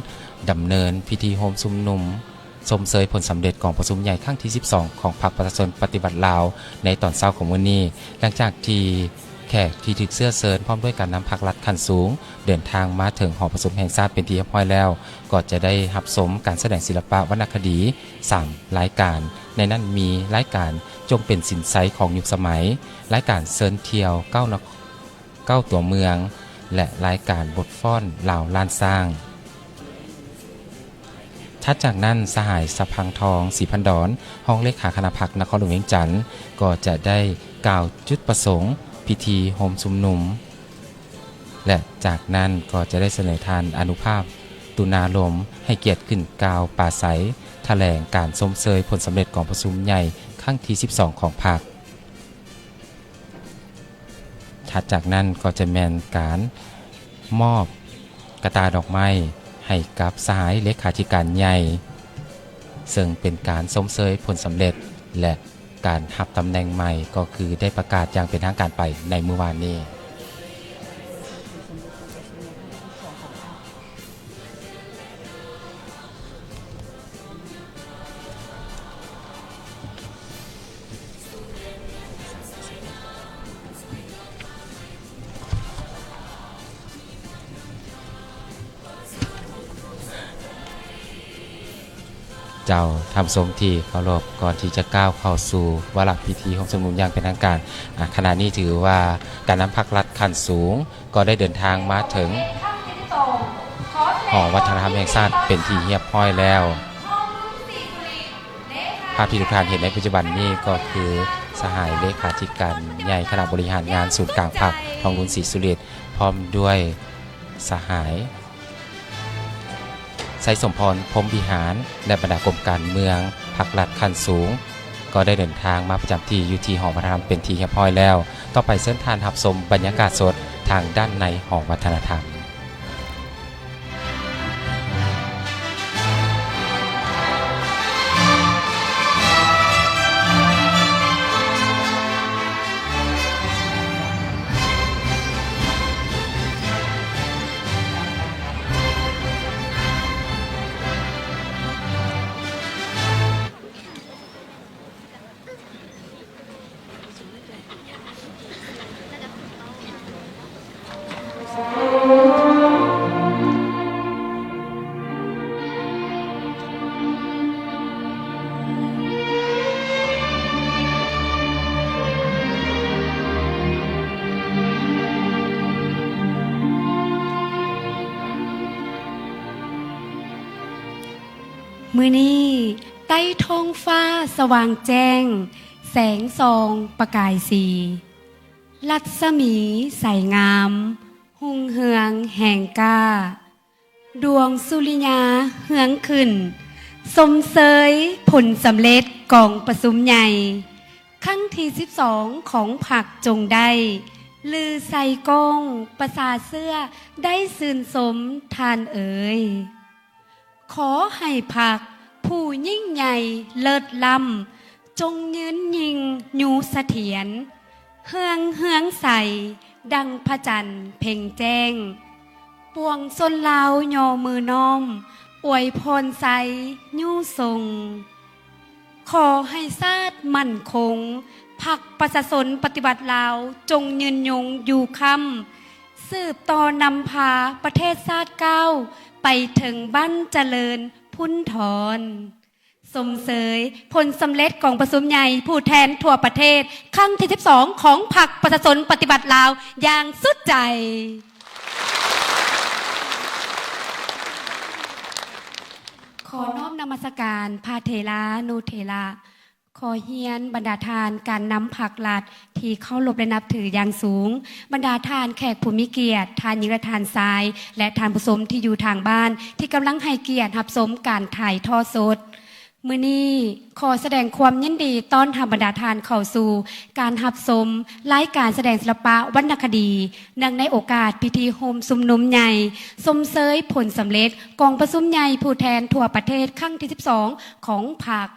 ດຳເນີນພິທີໂຮມຊຸມນຸມຊົມເຊີຍຜົນສຳເລັດກອງປະຊຸມໃຫຍ່ຄັ້ງທີສິບສອງຂອງພັກປະຊາຊົນປະຕິວັດລາວໃນຕອນເຊົ້າຂອງມື້ນີ້, ຫຼັງຈາກທີ່ແຂກທີ່ຖືກເຊື້ອເຊີນພ້ອມດ້ວຍການນຳພັກລັດຂັ້ນສູງເດີນທາງມາເຖິງຫໍປະຊຸມແຫ່ງຊາດເປັນທີ່ຮຽບຮ້ອຍແລ້ວ, ກໍຈະໄດ້ຮັບຊົມການສະແດງສິລະປະວັນນະຄະດີສາມລາຍການ, ໃນນັ້ນມີລາຍການຈົ່ງເປັນສິນໄຊຂອງຍຸກສະໄໝ, ລາຍການເຊີນທ່ຽວເກົ້ານະ ເກົ້າຕົວເມືອງ ແລະ ລາຍການບົດຟ້ອນລາວລ້ານຊ້າງ. ຖັດຈາກນັ້ນ, ສະຫາຍ ສະພັງທອງ ສີພັນດອນ ຮອງເລຂາຄະນະພັກນະຄອນຫຼວງວຽງຈັນ ກໍຈະໄດ້ກ່າວຈຸດປະສົງພິທີໂຮມຊຸມນຸມ ແລະ ຈາກນັ້ນກໍຈະໄດ້ສະເໜີທ່ານ ອານຸພາບ ຕຸນາລົມ ໃຫ້ກຽດຂຶ້ນກ່າວປາໄສຖະແຫຼງການຊົມເຊີຍຜົນສຳເລັດກອງປະຊຸມໃຫຍ່ຄັ້ງທີສິບສອງຂອງພັກ. ຖັດຈາກນັ້ນກໍຈະແມ່ນການມອບກະຕ່າດອກໄມ້ໃຫ້ກັບສະຫາຍເລຂາທິການໃຫຍ່, ເຊິ່ງເປັນການຊົມເຊີຍຜົນສຳເລັດ ແລະ ການຮັບຕຳແໜ່ງໃໝ່ ກໍຄືໄດ້ປະກາດຢ່າງເປັນທາງການໄປໃນມື້ວານນີ້. ເຈົ້າ ທ່ານຜູ້ຊົມທີ່ເຄົາລົບ, ກ່ອນທີ່ຈະກ້າວເຂົ້າສູ່ວາລະພິທີໂຮມຊຸມນຸມຢ່າງເປັນທາງການ, ອາ, ຂະນະນີ້ຖືວ່າການນຳພັກລັດຂັ້ນສູງ ກໍໄດ້ເດີນທາງມາເຖິງຫໍວັດທະນະທຳແຫ່ງຊາດເປັນທີ່ຮຽບຮ້ອຍແລ້ວ. ພາບທີ່ທຸກທ່ານເຫັນໃນປັດຈຸບັນນີ້ກໍຄືສະຫາຍເລຂາທິການໃຫຍ່ຄະນະບໍລິຫານງານສູນກາງພັກ ທອງລຸນ ສີສຸລິດ ພ້ອມດ້ວຍສະຫາຍ ໄຊສົມພອນ ພົມວິຫານ ແລະ ບັນດາກົມການເມືອງພັກລັດຂັ້ນສູງ ກໍໄດ້ເດີນທາງມາປະຈຳທີ່ຢູ່ທີ່ຫໍວັດທະນະທຳເປັນທີ່ຮຽບຮ້ອຍແລ້ວ. ຕໍ່ໄປເຊີນທ່ານຮັບຊົມບັນຍາກາດສົດທາງດ້ານໃນຫໍວັດທະນະທຳ. ມື້ນີ້ໃຕ້ທ້ອງຟ້າສະຫວ່າງແຈ້ງ ແສງສ່ອງປະກາຍສີ ລັດສະໝີໃສງາມ ຮຸ່ງເຮືອງແຮງກ້າ ດວງສຸລິຍາເຮືອງຂຶ້ນ ຊົມເຊີຍຜົນສຳເລັດກອງປະຊຸມໃຫຍ່ ຄັ້ງທີສິບສອງຂອງພັກ ຈົ່ງໄດ້ລືໄຊກ້ອງ ປະຊາເຊື້ອໄດ້ຊື່ນຊົມທ່ານເອີຍ. ຂໍໃຫ້ພັກຜູ້ຍິ່ງໃຫຍ່ເລີດລ້ຳ ຈົ່ງຍືນຍິ່ງຢູ່ສະຖຽນ ເຮືອງເຮືອງໃສ ດັ່ງພະຈັນເພັງແຈ້ງ ປວງຊົນລາວຍໍມືນ້ອມ ອວຍພອນໄຊຍູ້ຊົງ. ຂໍໃຫ້ຊາດໝັ້ນຄົງ ພັກປະຊາຊົນປະຕິວັດລາວ ຈົ່ງຍືນຍົງຢູ່ຄ້ຳ ສືບຕໍ່ນຳພາປະເທດຊາດກ້າວໄປເຖິງບັ້ນຈະເລີນພຸນທອນ. ຊົມເຊີຍຜົນສຳເລັດກອງປະຊຸມໃຫຍ່ຜູ້ແທນທົ່ວປະເທດ ຄັ້ງທີສິບສອງຂອງພັກປະຊາຊົນປະຕິວັດລາວຢ່າງສຸດໃຈ. ຂໍນ້ອມນະມັດສະການພະເຖລານຸເຖລະ. ຂໍຮຽນບັນດາທ່ານການນຳພັກລັດທີ່ເຄົາລົບ ແລະ ນັບຖືຢ່າງສູງ, ບັນດາທ່ານແຂກຜູ້ມີກຽດ, ທ່ານຍິງ ແລະ ທ່ານຊາຍ ແລະ ທ່ານຜູ້ຊົມທີ່ຢູ່ທາງບ້ານ ທີ່ກຳລັງໃຫ້ກຽດຮັບຊົມການຖ່າຍທອດສົດ. ມື້ນີ້ຂໍສະແດງຄວາມຍິນດີຕ້ອນຮັບບັນດາທ່ານເຂົ້າສູ່ການຮັບຊົມລາຍການສະແດງສິລະປະວັນນະຄະດີ ເນື່ອງໃນໂອກາດພິທີໂຮມຊຸມນຸມໃຫຍ່ຊົມເຊີຍຜົນສຳເລັດກອງປະຊຸມໃຫຍ່ຜູ້ແທນທົ່ວປະເທດຄັ້ງທີສິບສອງຂອງພັກ.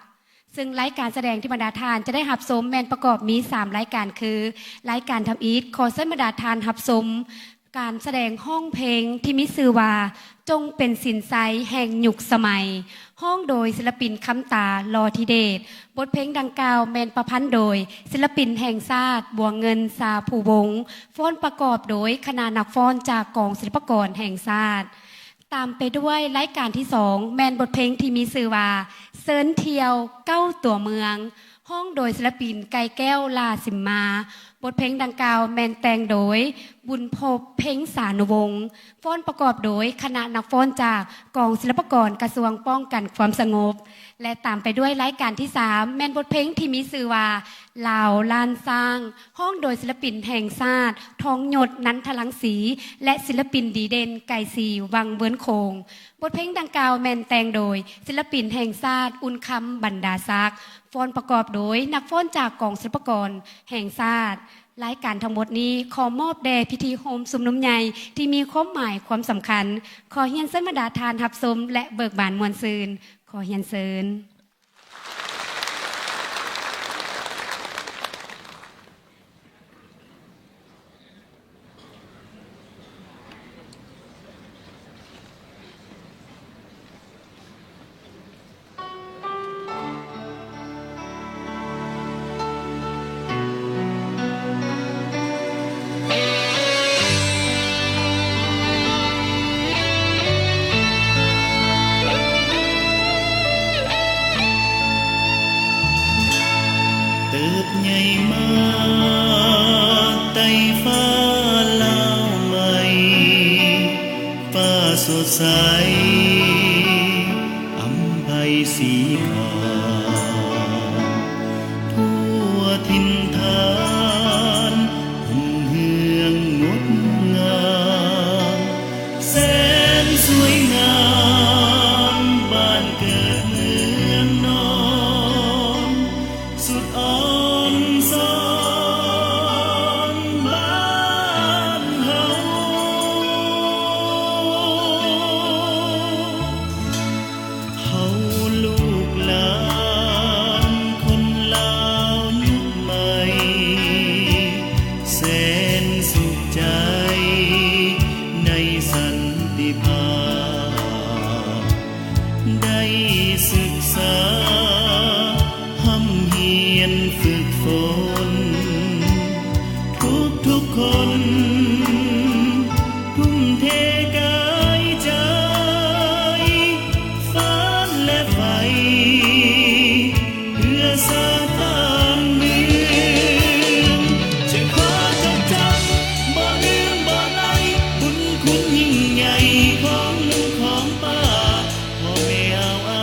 ເຊິ່ງລາຍການສະແດງທີ່ບັນດາທ່ານຈະໄດ້ຮັບຊົມແມ່ນປະກອບມີສາມລາຍການຄື ລາຍການທຳອິດ ຂໍເຊີນບັນດາທ່ານຮັບຊົມການສະແດງຮ້ອງເພງທີ່ມີຊື່ວ່າ ຈົ່ງເປັນສິນໄຊແຫ່ງຍຸກສະໄໝ ຮ້ອງໂດຍສິລະປິນ ຄຳຕາ ຫຼໍ່ທິເດດ. ບົດເພງດັ່ງກ່າວແມ່ນປະພັນໂດຍສິລະປິນແຫ່ງຊາດ ບົວເງິນ ຊາພູວົງ, ຟ້ອນປະກອບໂດຍຄະນະນັກຟ້ອນຈາກກອງສິລະປະກອນແຫ່ງຊາດ. ຕາມໄປດ້ວຍລາຍການທີສອງ ແມ່ນບົດເພງທີ່ມີຊື່ວ່າ ເຊີນທ່ຽວເກົ້າຕົວເມືອງ ຮ້ອງໂດຍສິລະປິນ ໄກ່ແກ້ວ ຫຼ້າສິມມາ. ບົດເພງດັ່ງກ່າວແມ່ນແຕ່ງໂດຍ ບຸນພົບ ເພັງສານຸວົງ, ຟ້ອນປະກອບໂດຍຄະນະນັກຟ້ອນຈາກກອງສິລະປະກອນກະຊວງປ້ອງກັນຄວາມສະຫງົບ ແລະ ຕາມໄປດ້ວຍລາຍການທີສາມ ແມ່ນບົດເພງທີ່ມີຊື່ວ່າ ລາວລ້ານຊ້າງ ຮ້ອງໂດຍສິລະປິນແຫ່ງຊາດ ທອງຍົດ ນັນທະລັງສີ ແລະ ສິລະປິນດີເດັ່ນ ໄກສີ ວັງເວີນໂຂງ. ບົດເພງດັ່ງກ່າວແມ່ນແຕ່ງໂດຍສິລະປິນແຫ່ງຊາດ ອຸ່ນຄຳ ບັນດາສັກ, ຟ້ອນປະກອບໂດຍນັກຟ້ອນຈາກກອງສິລະປະກອນແຫ່ງຊາດ. ລາຍການທັງໝົດນີ້ຂໍມອບແດ່ພິທີໂຮມຊຸມນຸມໃຫຍ່ທີ່ມີຄວາມໝາຍຄວາມສຳຄັນ. ຂໍຮຽນເຊີນບັນດາທ່ານຮັບຊົມ ແລະ ເບີກບານມ່ວນຊື່ນ. ຂໍຮຽນເຊີນ. ເຕີບໃຫຍ່ມາໃຕ້ຟ້າລາວໃໝ່ ຟ້າສົດໃສ ອຳໄພສີຂາວ ທົ່ວຖິ່ນຖານ ຮຸ່ງເຮືອງງົດງາມ ແສນສວຍງາມ ບ້ານເກີດເມືອງນອນ ສຸດອ່ອນຊອນບ້ານເຮົາ. ເຮົາລູກຫຼານຄົນລາວຍຸກໃໝ່ ແສນສຸກໃຈໃນສັນຕິພາບ ໄດ້ສຶກສາ ຮ່ຳຮຽນຝຶກຝົນ ທຸກໆຄົນ ທຸ່ມເທກາຍໃຈ ຝັນ ແລະ ໄຟ ເພື່ອຊາດບ້ານເມືອງ ຈະຂໍຈົດຈຳ ບໍ່ລືມບໍ່ໄຫຼ ບຸນຄຸນຍິ່ງໃຫຍ່ຂອງລຸງຂອງປ້າ ພໍ່ແມ່ອາວອາ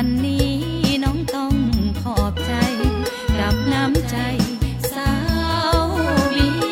ອັນນີ້ນ້ອງຕ້ອງຂອບໃຈ ກັບນ້ຳໃຈສາວເບຍ.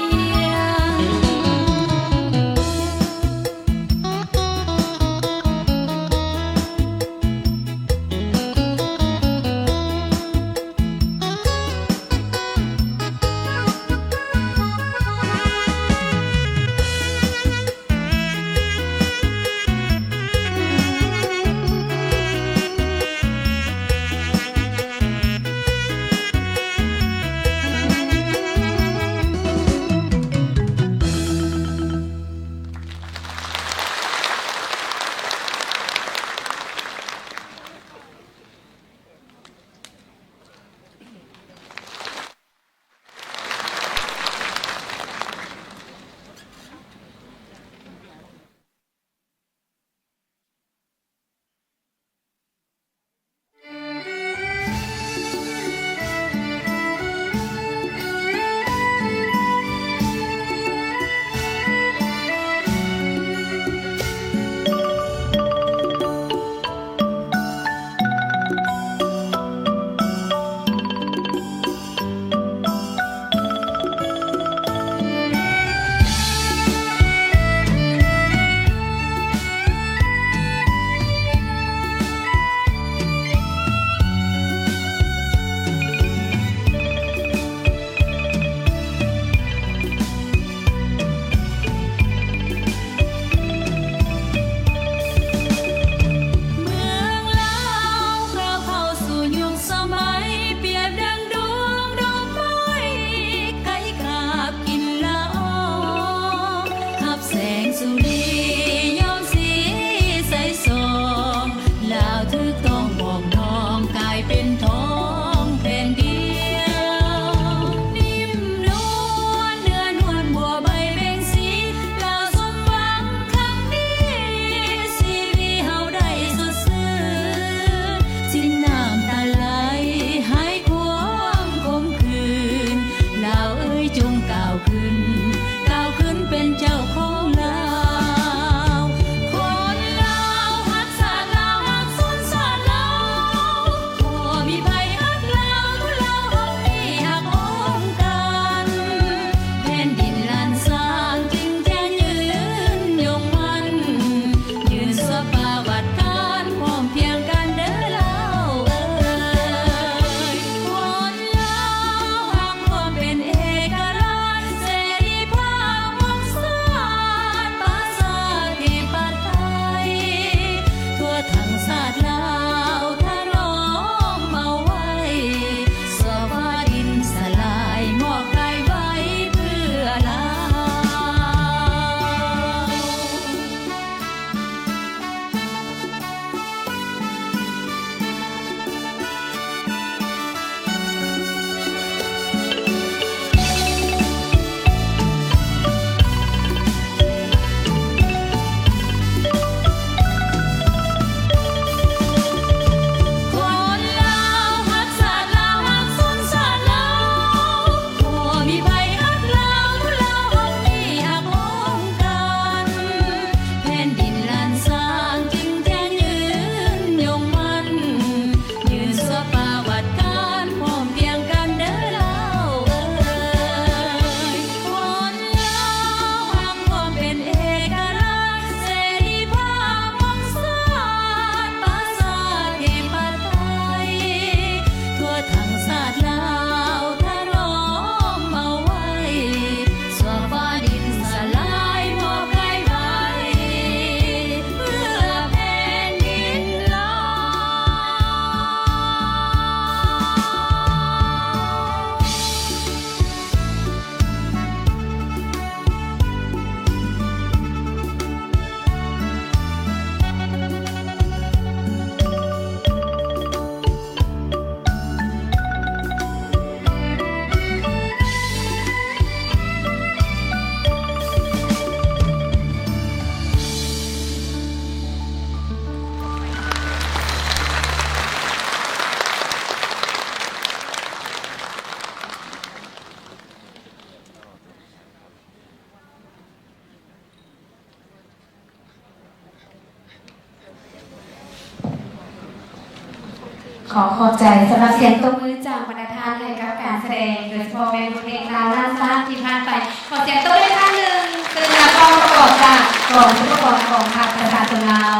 ຂໍຂອບໃຈສຳລັບສຽງຕົບມືຈາກບັນດາທ່ານໃຫ້ກັບການສະແດງ, ໂດຍສະເພາະແມ່ນບົດເພງລາວລ້ານຊາດທີ່ຜ່ານໄປ. ຂໍສຽງຕົບມືອີກຄັ້ງໜຶ່ງ, ຊຶ່ງນັກຮ້ອງປະກອບຈາກກອງອຸປະກອນຂອງພັກປະຊາຊົນລາວ.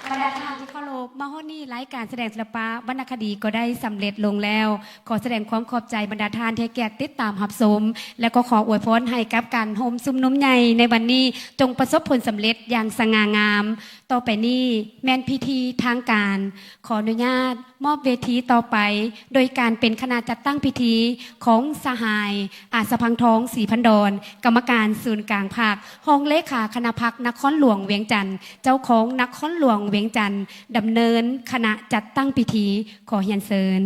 ບັນດາທ່ານທີ່ເຄົາລົບ, ມາຮອດນີ້ລາຍການສະແດງສິລະປະວັນນະຄະດີກໍໄດ້ສຳເລັດລົງແລ້ວ. ຂໍສະແດງຄວາມຂອບໃຈບັນດາທ່ານທີ່ໃຫ້ກຽດຕິດຕາມຮັບຊົມ ແລະ ກໍຂໍອວຍພອນໃຫ້ກັບການໂຮມຊຸມນຸມໃຫຍ່ໃນວັນນີ້ ຈົ່ງປະສົບຜົນສຳເລັດຢ່າງສະຫງ່າງາມ. ຕໍ່ໄປນີ້ແມ່ນພິທີທາງການ. ຂໍອະນຸຍາດມອບເວທີຕໍ່ໄປ ໂດຍການເປັນຄະນະຈັດຕັ້ງພິທີຂອງສະຫາຍ ອາດສະພັງທອງ ສີພັນດອນ, ກຳມະການສູນກາງພັກ, ຮອງເລຂາຄະນະພັກນະຄອນຫຼວງວຽງຈັນ, ເຈົ້າຄອງນະຄອນຫຼວງວຽງຈັນ, ດຳເນີນຄະນະຈັດຕັ້ງພິທີ. ຂໍຮຽນເຊີນ.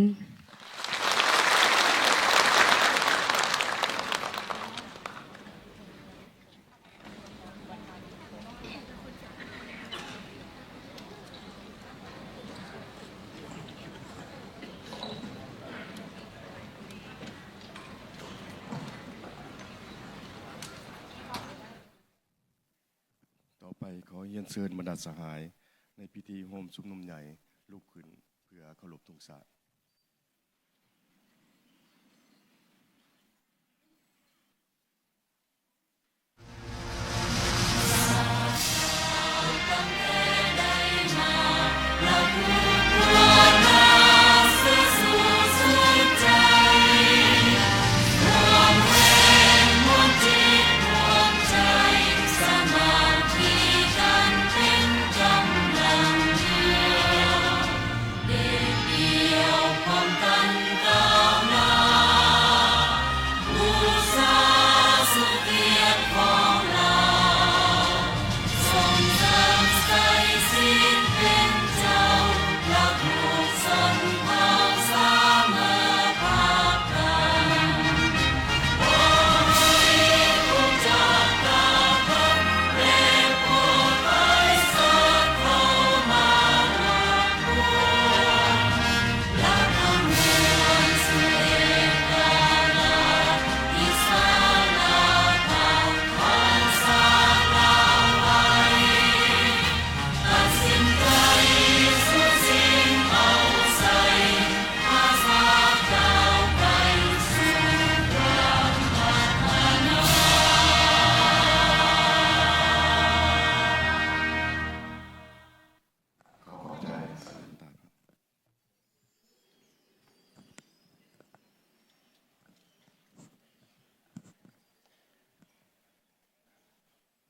ຕໍ່ໄປ ຂໍຮຽນເຊີນບັນດາສະຫາຍໃນພິທີໂຮມຊຸມນຸມໃຫຍ່ລຸກຂຶ້ນເພື່ອເຄົາລົບທຸງຊາດ.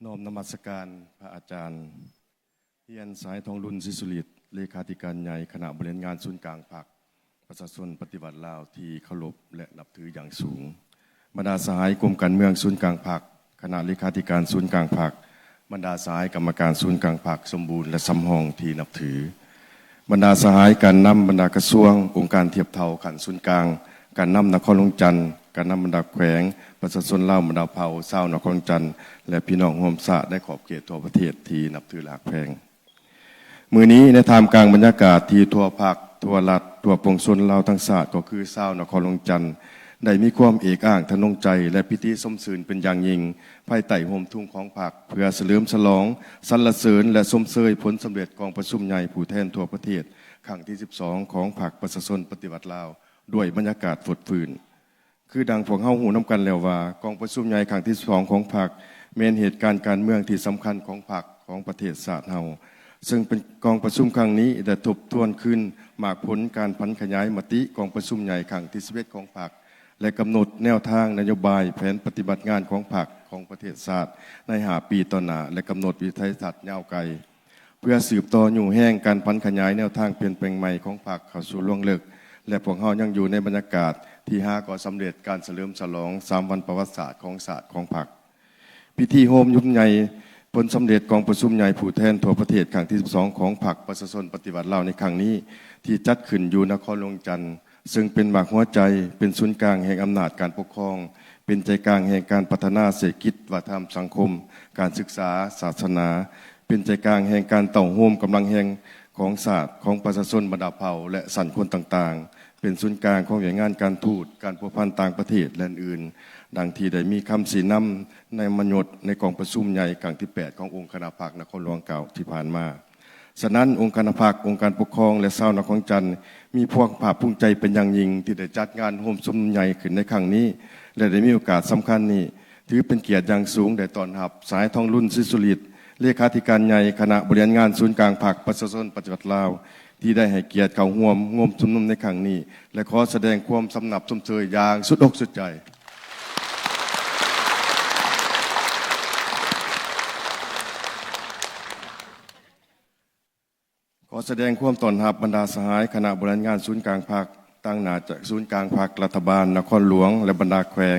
ນ້ອມນະມັດສະການພະອາຈານ. ຮຽນ ສາຍທອງລຸນ ສີສຸລິດ ເລຂາທິການໃຫຍ່ຄະນະບໍລິຫານງານສູນກາງພັກປະຊາຊົນປະຕິວັດລາວທີ່ເຄົາລົບ ແລະ ນັບຖືຢ່າງສູງ, ບັນດາສະຫາຍກົມການເມືອງສູນກາງພັກ, ຄະນະເລຂາທິການສູນກາງພັກ, ບັນດາສະຫາຍກຳມະການສູນກາງພັກສົມບູນ ແລະ ສຳຮອງທີ່ນັບຖື, ບັນດາສະຫາຍການນຳບັນດາກະຊວງ, ອົງການທຽບເທົ່າຂັ້ນສູນກາງ, ການນຳນະຄອນຫຼວງຈັນ, ການນຳບັນດາແຂວງ, ປະຊາຊົນລາວບັນດາເຜົ່າ, ຊາວນະຄອນຫຼວງຈັນ ແລະ ພີ່ນ້ອງຮ່ວມຊາດໃນຂອບເຂດທົ່ວປະເທດທີ່ນັບຖື ແລະ ຮັກແພງ. ມື້ນີ້ໃນທ່າມກາງບັນຍາກາດທີ່ທົ່ວພັກ, ທົ່ວລັດ, ທົ່ວປວງຊົນລາວທັງຊາດ ກໍຄືຊາວນະຄອນຫຼວງຈັນ ໄດ້ມີຄວາມເອກອ້າງທະນົງໃຈ ແລະ ປີຕິຊົມຊື່ນເປັນຢ່າງຍິ່ງ ພາຍໃຕ້ຮົ່ມທຸງຂອງພັກ ເພື່ອສະເຫຼີມສະຫຼອງ, ສັນລະເສີນ ແລະ ຊົມເຊີຍຜົນສຳເລັດກອງປະຊຸມໃຫຍ່ຜູ້ແທນທົ່ວປະເທດຄັ້ງທີສິບສອງຂອງພັກປະຊາຊົນປະຕິວັດລາວ ດ້ວຍບັນຍາກາດຟົດຟື້ນ. ຄືດັ່ງພວກເຮົາຮູ້ນຳກັນແລ້ວວ່າ ກອງປະຊຸມໃຫຍ່ຄັ້ງທີສິບສອງຂອງພັກ ແມ່ນເຫດການການເມືອງທີ່ສຳຄັນຂອງພັກ, ຂອງປະເທດຊາດເຮົາ, ເຊິ່ງເປັນກອງປະຊຸມຄັ້ງນີ້ໄດ້ທົບທວນຄືນໝາກຜົນການຜັນຂະຫຍາຍມະຕິກອງປະຊຸມໃຫຍ່ຄັ້ງທີສິບເອັດຂອງພັກ ແລະ ກຳນົດແນວທາງນະໂຍບາຍ, ແຜນປະຕິບັດງານຂອງພັກ, ຂອງປະເທດຊາດໃນຫ້າປີຕໍ່ໜ້າ ແລະ ກຳນົດວິໄທທັດຍາວໄກ. ເພື່ອສືບຕໍ່ຍູ້ແຮງການຜັນຂະຫຍາຍແນວທາງປ່ຽນແປງໃໝ່ຂອງພັກເຂົ້າສູ່ລວງເລິກ ແລະ ພວກເຮົາຍັງຢູ່ໃນບັນຍາກາດທີ່ຫາກໍສຳເລັດການສະເຫຼີມສະຫຼອງສາມວັນປະຫວັດສາດຂອງຊາດຂອງພັກ. ພິທີໂຮມຍຸບໃຫຍ່ຜົນສຳເລັດກອງປະຊຸມໃຫຍ່ຜູ້ແທນທົ່ວປະເທດຄັ້ງທີສິບສອງຂອງພັກປະຊາຊົນປະຕິວັດລາວໃນຄັ້ງນີ້ ທີ່ຈັດຂຶ້ນຢູ່ນະຄອນຫຼວງຈັນ ເຊິ່ງເປັນໝາກຫົວໃຈ, ເປັນສູນກາງແຫ່ງອຳນາດການປົກຄອງ, ເປັນໃຈກາງແຫ່ງການພັດທະນາເສດຖະກິດ, ວັດທະນະທຳ, ສັງຄົມ, ການສຶກສາ, ສາສະໜາ, ເປັນໃຈກາງແຫ່ງການເຕົ້າໂຮມກຳລັງແຮງຂອງຊາດ, ຂອງປະຊາຊົນບັນດາເຜົ່າ ແລະ ຊັ້ນຄົນຕ່າງໆ, ເປັນສູນກາງຂອງວຽກງານການທູດ, ການພົວພັນຕ່າງປະເທດ ແລະ ອື່ນໆ, ດັ່ງທີ່ໄດ້ມີຄຳຊີ້ນຳໃນມະຍົດໃນກອງປະຊຸມໃຫຍ່ຄັ້ງທີແປດຂອງອົງຄະນະພັກນະຄອນຫຼວງເກົ່າທີ່ຜ່ານມາ. ສະນັ້ນ, ອົງຄະນະພັກ, ອົງການປົກຄອງ ແລະ ຊາວນະຄອນຫຼວງວຽງຈັນ ມີຄວາມພາກພູມໃຈເປັນຢ່າງຍິ່ງ ທີ່ໄດ້ຈັດງານໂຮມຊຸມນຸມໃຫຍ່ຂຶ້ນໃນຄັ້ງນີ້ ແລະ ໄດ້ມີໂອກາດສຳຄັນນີ້ ຖືເປັນກຽດຢ່າງສູງ ໄດ້ຕ້ອນຮັບ ສະຫາຍ ທອງລຸນ ສີສຸລິດ ເລຂາທິການໃຫຍ່ ຄະນະບໍລິຫານງານສູນກາງພັກປະຊາຊົນປະຕິວັດລາວ ທີ່ໄດ້ໃຫ້ກຽດເຂົ້າຮ່ວມໂຮມຊຸມນຸມໃນຄັ້ງນີ້ ແລະ ຂໍສະແດງຄວາມສຳນັບຊົມເຊີຍຢ່າງສຸດອົກສຸດໃຈ. ຂໍສະແດງຄວາມຕ້ອນຮັບບັນດາສະຫາຍຄະນະບໍລິຫານງານສູນກາງພັກ, ຕາງໜ້າຈາກສູນກາງພັກ, ລັດຖະບານນະຄອນຫຼວງ ແລະ ບັນດາແຂວງ,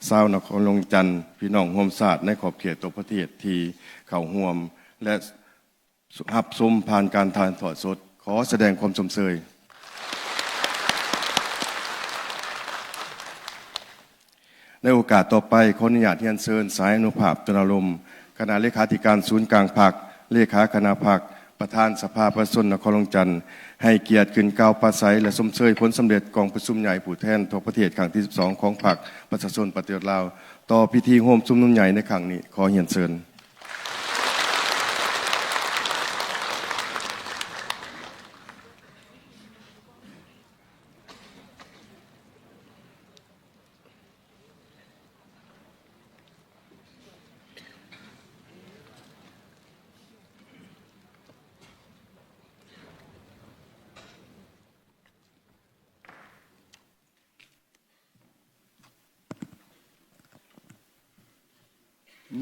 ຊາວນະຄອນຫຼວງວຽງຈັນ, ພີ່ນ້ອງຮ່ວມຊາດໃນຂອບເຂດທົ່ວປະເທດທີ່ເຂົ້າຮ່ວມ ແລະ ຮັບຊົມຜ່ານການຖ່າຍທອດສົດ. ຂໍສະແດງຄວາມຊົມເຊີຍ. ໃນໂອກາດຕໍ່ໄປ, ຂໍອະນຸຍາດຮຽນເຊີນ ສະຫາຍ ອະນຸພາບ ຕຸນາລົມ, ຄະນະເລຂາທິການສູນກາງພັກ, ເລຂາຄະນະພັກ, ປະທານສະພາປະຊາຊົນນະຄອນຫຼວງວຽງຈັນ ໃຫ້ກຽດຂຶ້ນກ່າວປາໄສ ແລະ ຊົມເຊີຍຜົນສຳເລັດກອງປະຊຸມໃຫຍ່ຜູ້ແທນທົ່ວປະເທດຄັ້ງທີສິບສອງ ຂອງພັກປະຊາຊົນປະຕິວັດລາວ ຕໍ່ພິທີໂຮມຊຸມນຸມໃຫຍ່ໃນຄັ້ງນີ້. ຂໍຮຽນເຊີນ.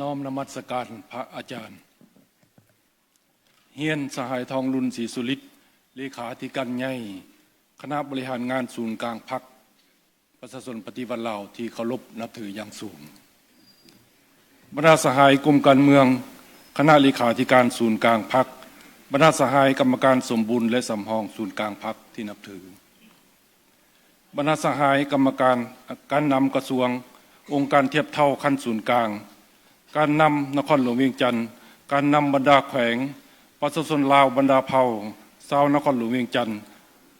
ນ້ອມນະມັດສະການພະອາຈານ. ຮຽນສະຫາຍ ທອງລຸນ ສີສຸລິດ, ເລຂາທິການໃຫຍ່ຄະນະບໍລິຫານງານສູນກາງພັກປະຊາຊົນປະຕິວັດລາວທີ່ເຄົາລົບນັບຖືຢ່າງສູງ. ບັນດາສະຫາຍກົມການເມືອງ, ຄະນະເລຂາທິການສູນກາງພັກ, ບັນດາສະຫາຍກຳມະການສົມບູນ ແລະ ສຳຮອງສູນກາງພັກທີ່ນັບຖື. ບັນດາສະຫາຍກຳມະການ, ການນຳກະຊວງ, ອົງການທຽບເທົ່າຂັ້ນສູນກາງ, ການນຳນະຄອນຫຼວງວຽງຈັນ, ການນຳບັນດາແຂວງ, ປະຊາຊົນລາວບັນດາເຜົ່າ, ຊາວນະຄອນຫຼວງວຽງຈັນ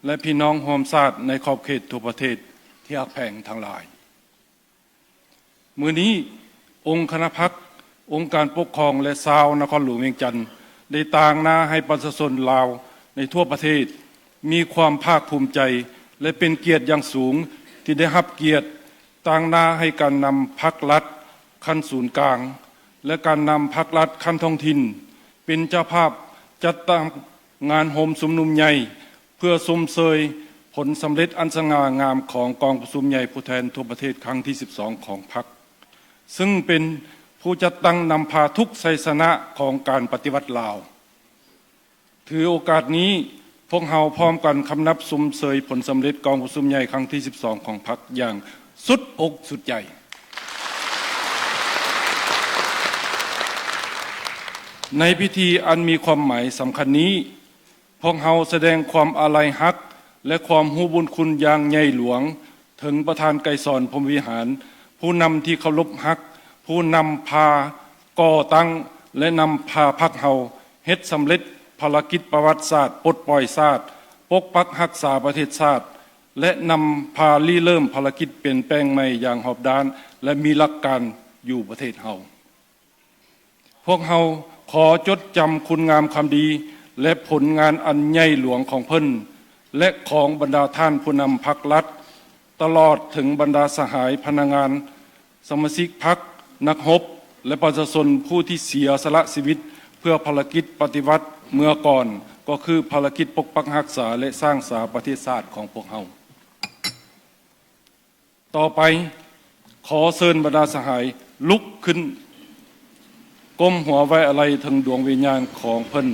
ແລະ ພີ່ນ້ອງຮ່ວມຊາດໃນຂອບເຂດທົ່ວປະເທດທີ່ຮັກແພງທັງຫຼາຍ. ມື້ນີ້, ອົງຄະນະພັກ, ອົງການປົກຄອງ ແລະ ຊາວນະຄອນຫຼວງວຽງຈັນ ໄດ້ຕາງໜ້າໃຫ້ປະຊາຊົນລາວໃນທົ່ວປະເທດ ມີຄວາມພາກພູມໃຈ ແລະ ເປັນກຽດຢ່າງສູງ ທີ່ໄດ້ຮັບກຽດຕາງໜ້າໃຫ້ການນຳພັກລັດຂັ້ນສູນກາງ ແລະ ການນຳພັກລັດຂັ້ນທ້ອງຖິ່ນ ເປັນເຈົ້າພາບຈັດຕັ້ງງານໂຮມຊຸມນຸມໃຫຍ່ ເພື່ອຊົມເຊີຍຜົນສຳເລັດອັນສະຫງ່າງາມຂອງກອງປະຊຸມໃຫຍ່ຜູ້ແທນທົ່ວປະເທດຄັ້ງທີສິບສອງຂອງພັກ, ຊຶ່ງເປັນຜູ້ຈັດຕັ້ງນຳພາທຸກໄຊຊະນະຂອງການປະຕິວັດລາວ. ຖືໂອກາດນີ້, ພວກເຮົາພ້ອມກັນຄຳນັບຊົມເຊີຍຜົນສຳເລັດກອງປະຊຸມໃຫຍ່ຄັ້ງທີສິບສອງຂອງພັກຢ່າງສຸດອົກສຸດໃຈ. ໃນພິທີອັນມີຄວາມໝາຍສຳຄັນນີ້, ພວກເຮົາສະແດງຄວາມອາໄລຮັກ ແລະ ຄວາມຮູ້ບຸນຄຸນຢ່າງໃຫຍ່ຫຼວງເຖິງປະທານໄກສອນ ພົມວິຫານ, ຜູ້ນຳທີ່ເຄົາລົບຮັກ, ຜູ້ນຳພາກໍ່ຕັ້ງ ແລະ ນຳພາພັກເຮົາເຮັດສຳເລັດພາລະກິດປະຫວັດສາດປົດປ່ອຍຊາດ, ປົກປັກຮັກສາປະເທດຊາດ ແລະ ນຳພາລິເລີ່ມພາລະກິດປ່ຽນແປງໃໝ່ຢ່າງຮອບດ້ານ ແລະ ມີຫຼັກການຢູ່ປະເທດເຮົາ. ພວກເຮົາຂໍຈົດຈຳຄຸນງາມຄວາມດີ ແລະ ຜົນງານອັນໃຫຍ່ຫຼວງຂອງເພິ່ນ ແລະ ຂອງບັນດາທ່ານຜູ້ນຳພັກລັດ, ຕະຫຼອດເຖິງບັນດາສະຫາຍພະນັກງານ, ສະມາຊິກພັກ, ນັກຮົບ ແລະ ປະຊາຊົນຜູ້ທີ່ເສຍສະຫຼະຊີວິດເພື່ອພາລະກິດປະຕິວັດເມື່ອກ່ອນ, ກໍຄືພາລະກິດປົກປັກຮັກສາ ແລະ ສ້າງສາປະເທດຊາດຂອງພວກເຮົາ. ຕໍ່ໄປ, ຂໍເຊີນບັນດາສະຫາຍລຸກຂຶ້ນ, ກົ້ມຫົວໄວ້ອາໄລເຖິງດວງວິນຍານຂອງເພິ່ນ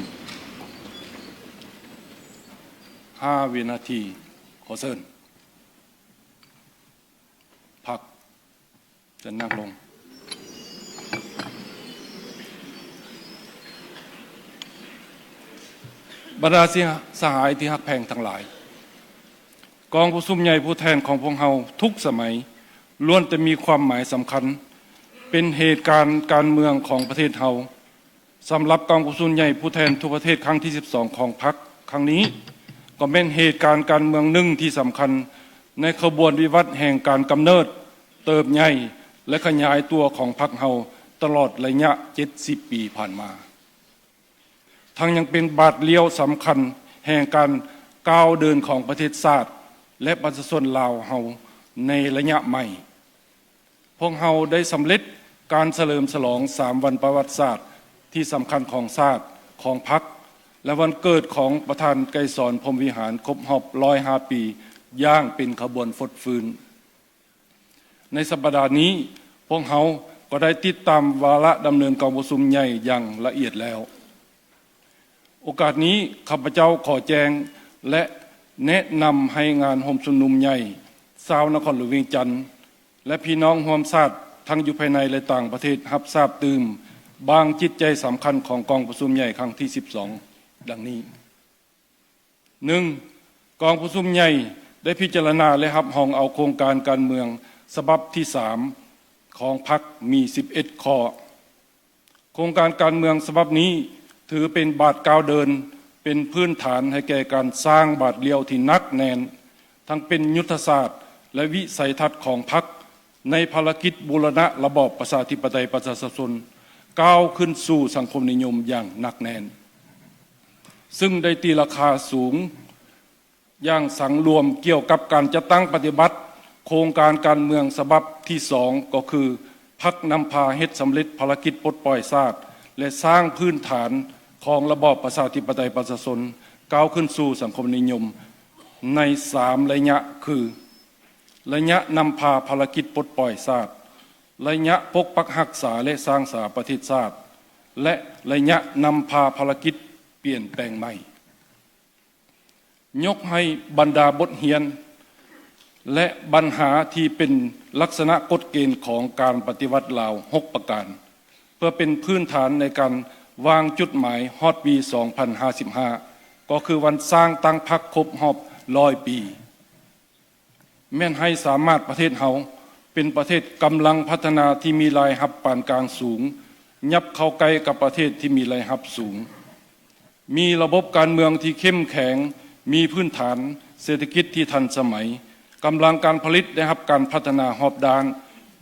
ຫ້າວິນາທີ. ຂໍເຊີນ. ພັກ. ເຊີນນັ່ງລົງ. ບັນດາສະຫາຍທີ່ຮັກແພງທັງຫຼາຍ, ກອງປະຊຸມໃຫຍ່ຜູ້ແທນຂອງພວກເຮົາທຸກສະໄໝ ລ້ວນແຕ່ມີຄວາມໝາຍສຳຄັນ ເປັນເຫດການການເມືອງຂອງປະເທດເຮົາ. ສຳລັບກອງປະຊຸມໃຫຍ່ຜູ້ແທນທົ່ວປະເທດຄັ້ງທີສິບສອງຂອງພັກຄັ້ງນີ້ ກໍແມ່ນເຫດການການເມືອງໜຶ່ງທີ່ສຳຄັນໃນຂະບວນວິວັດແຫ່ງການກຳເນີດ, ເຕີບໃຫຍ່ ແລະ ຂະຫຍາຍຕົວຂອງພັກເຮົາຕະຫຼອດໄລຍະເຈັດສິບປີຜ່ານມາ. ທັງຍັງເປັນບາດລ້ຽວສຳຄັນແຫ່ງການກ້າວເດີນຂອງປະເທດຊາດ ແລະ ປະຊາຊົນລາວເຮົາໃນໄລຍະໃໝ່. ພວກເຮົາໄດ້ສຳເລັດການສະເຫຼີມສະຫຼອງສາມວັນປະຫວັດສາດທີ່ສຳຄັນຂອງຊາດ, ຂອງພັກ ແລະ ວັນເກີດຂອງປະທານໄກສອນ ພົມວິຫານ ຄົບຮອບຮ້ອຍຫ້າປີຢ່າງເປັນຂະບວນຟົດຟື້ນ. ໃນສັບປະດານີ້, ພວກເຮົາກໍໄດ້ຕິດຕາມວາລະດຳເນີນກອງປະຊຸມໃຫຍ່ຢ່າງລະອຽດແລ້ວ. ໂອກາດນີ້, ຂ້າພະເຈົ້າຂໍແຈ້ງ ແລະ ແນະນຳໃຫ້ງານໂຮມຊຸມນຸມໃຫຍ່ຊາວນະຄອນຫຼວງວຽງຈັນ ແລະ ພີ່ນ້ອງຮ່ວມຊາດທັງຢູ່ພາຍໃນ ແລະ ຕ່າງປະເທດຮັບຊາບຕື່ມບາງຈິດໃຈສຳຄັນຂອງກອງປະຊຸມໃຫຍ່ຄັ້ງທີສິບສອງ ດັ່ງນີ້. ໜຶ່ງ, ກອງປະຊຸມໃຫຍ່ໄດ້ພິຈາລະນາ ແລະ ຮັບຮອງເອົາໂຄງການການເມືອງສະບັບທີສາມຂອງພັກມີສິບເອັດຂໍ້. ໂຄງການການເມືອງສະບັບນີ້ຖືເປັນບາດກ້າວເດີນ, ເປັນພື້ນຖານໃຫ້ແກ່ການສ້າງບາດລ້ຽວທີ່ໜັກແໜ້ນ, ທັງເປັນຍຸດທະສາດ ແລະ ວິໄສທັດຂອງພັກໃນພາລະກິດບູລະນະລະບອບປະຊາທິປະໄຕປະຊາຊົນ ກ້າວຂຶ້ນສູ່ສັງຄົມນິຍົມຢ່າງໜັກແໜ້ນ. ຊຶ່ງໄດ້ຕີລາຄາສູງຢ່າງສັງລວມກ່ຽວກັບການຈັດຕັ້ງປະຕິບັດໂຄງການການເມືອງສະບັບທີສອງ ກໍຄື ພັກນຳພາເຮັດສຳເລັດພາລະກິດປົດປ່ອຍຊາດ ແລະ ສ້າງພື້ນຖານຂອງລະບອບປະຊາທິປະໄຕປະຊາຊົນ ກ້າວຂຶ້ນສູ່ສັງຄົມນິຍົມໃນສາມໄລຍະ ຄື ໄລຍະນຳພາພາລະກິດປົດປ່ອຍຊາດ, ໄລຍະປົກປັກຮັກສາ ແລະ ສ້າງສາປະເທດຊາດ ແລະ ໄລຍະນຳພາພາລະກິດປ່ຽນແປງໃໝ່. ຍົກໃຫ້ບັນດາບົດຮຽນ ແລະ ບັນຫາທີ່ເປັນລັກສະນະກົດເກນຂອງການປະຕິວັດລາວຫົກປະການ ເພື່ອເປັນພື້ນຖານໃນການວາງຈຸດໝາຍຮອດປີສອງພັນຫ້າສິບຫ້າ ກໍຄືວັນສ້າງຕັ້ງພັກຄົບຮອບຮ້ອຍປີ. ແມ່ນໃຫ້ສາມາດປະເທດເຮົາເປັນປະເທດກຳລັງພັດທະນາທີ່ມີລາຍຮັບປານກາງສູງ, ຫຍັບເຂົ້າໃກ້ກັບປະເທດທີ່ມີລາຍຮັບສູງ, ມີລະບົບການເມືອງທີ່ເຂັ້ມແຂງ, ມີພື້ນຖານເສດຖະກິດທີ່ທັນສະໄໝ, ກຳລັງການຜະລິດໄດ້ຮັບການພັດທະນາຮອບດ້ານ,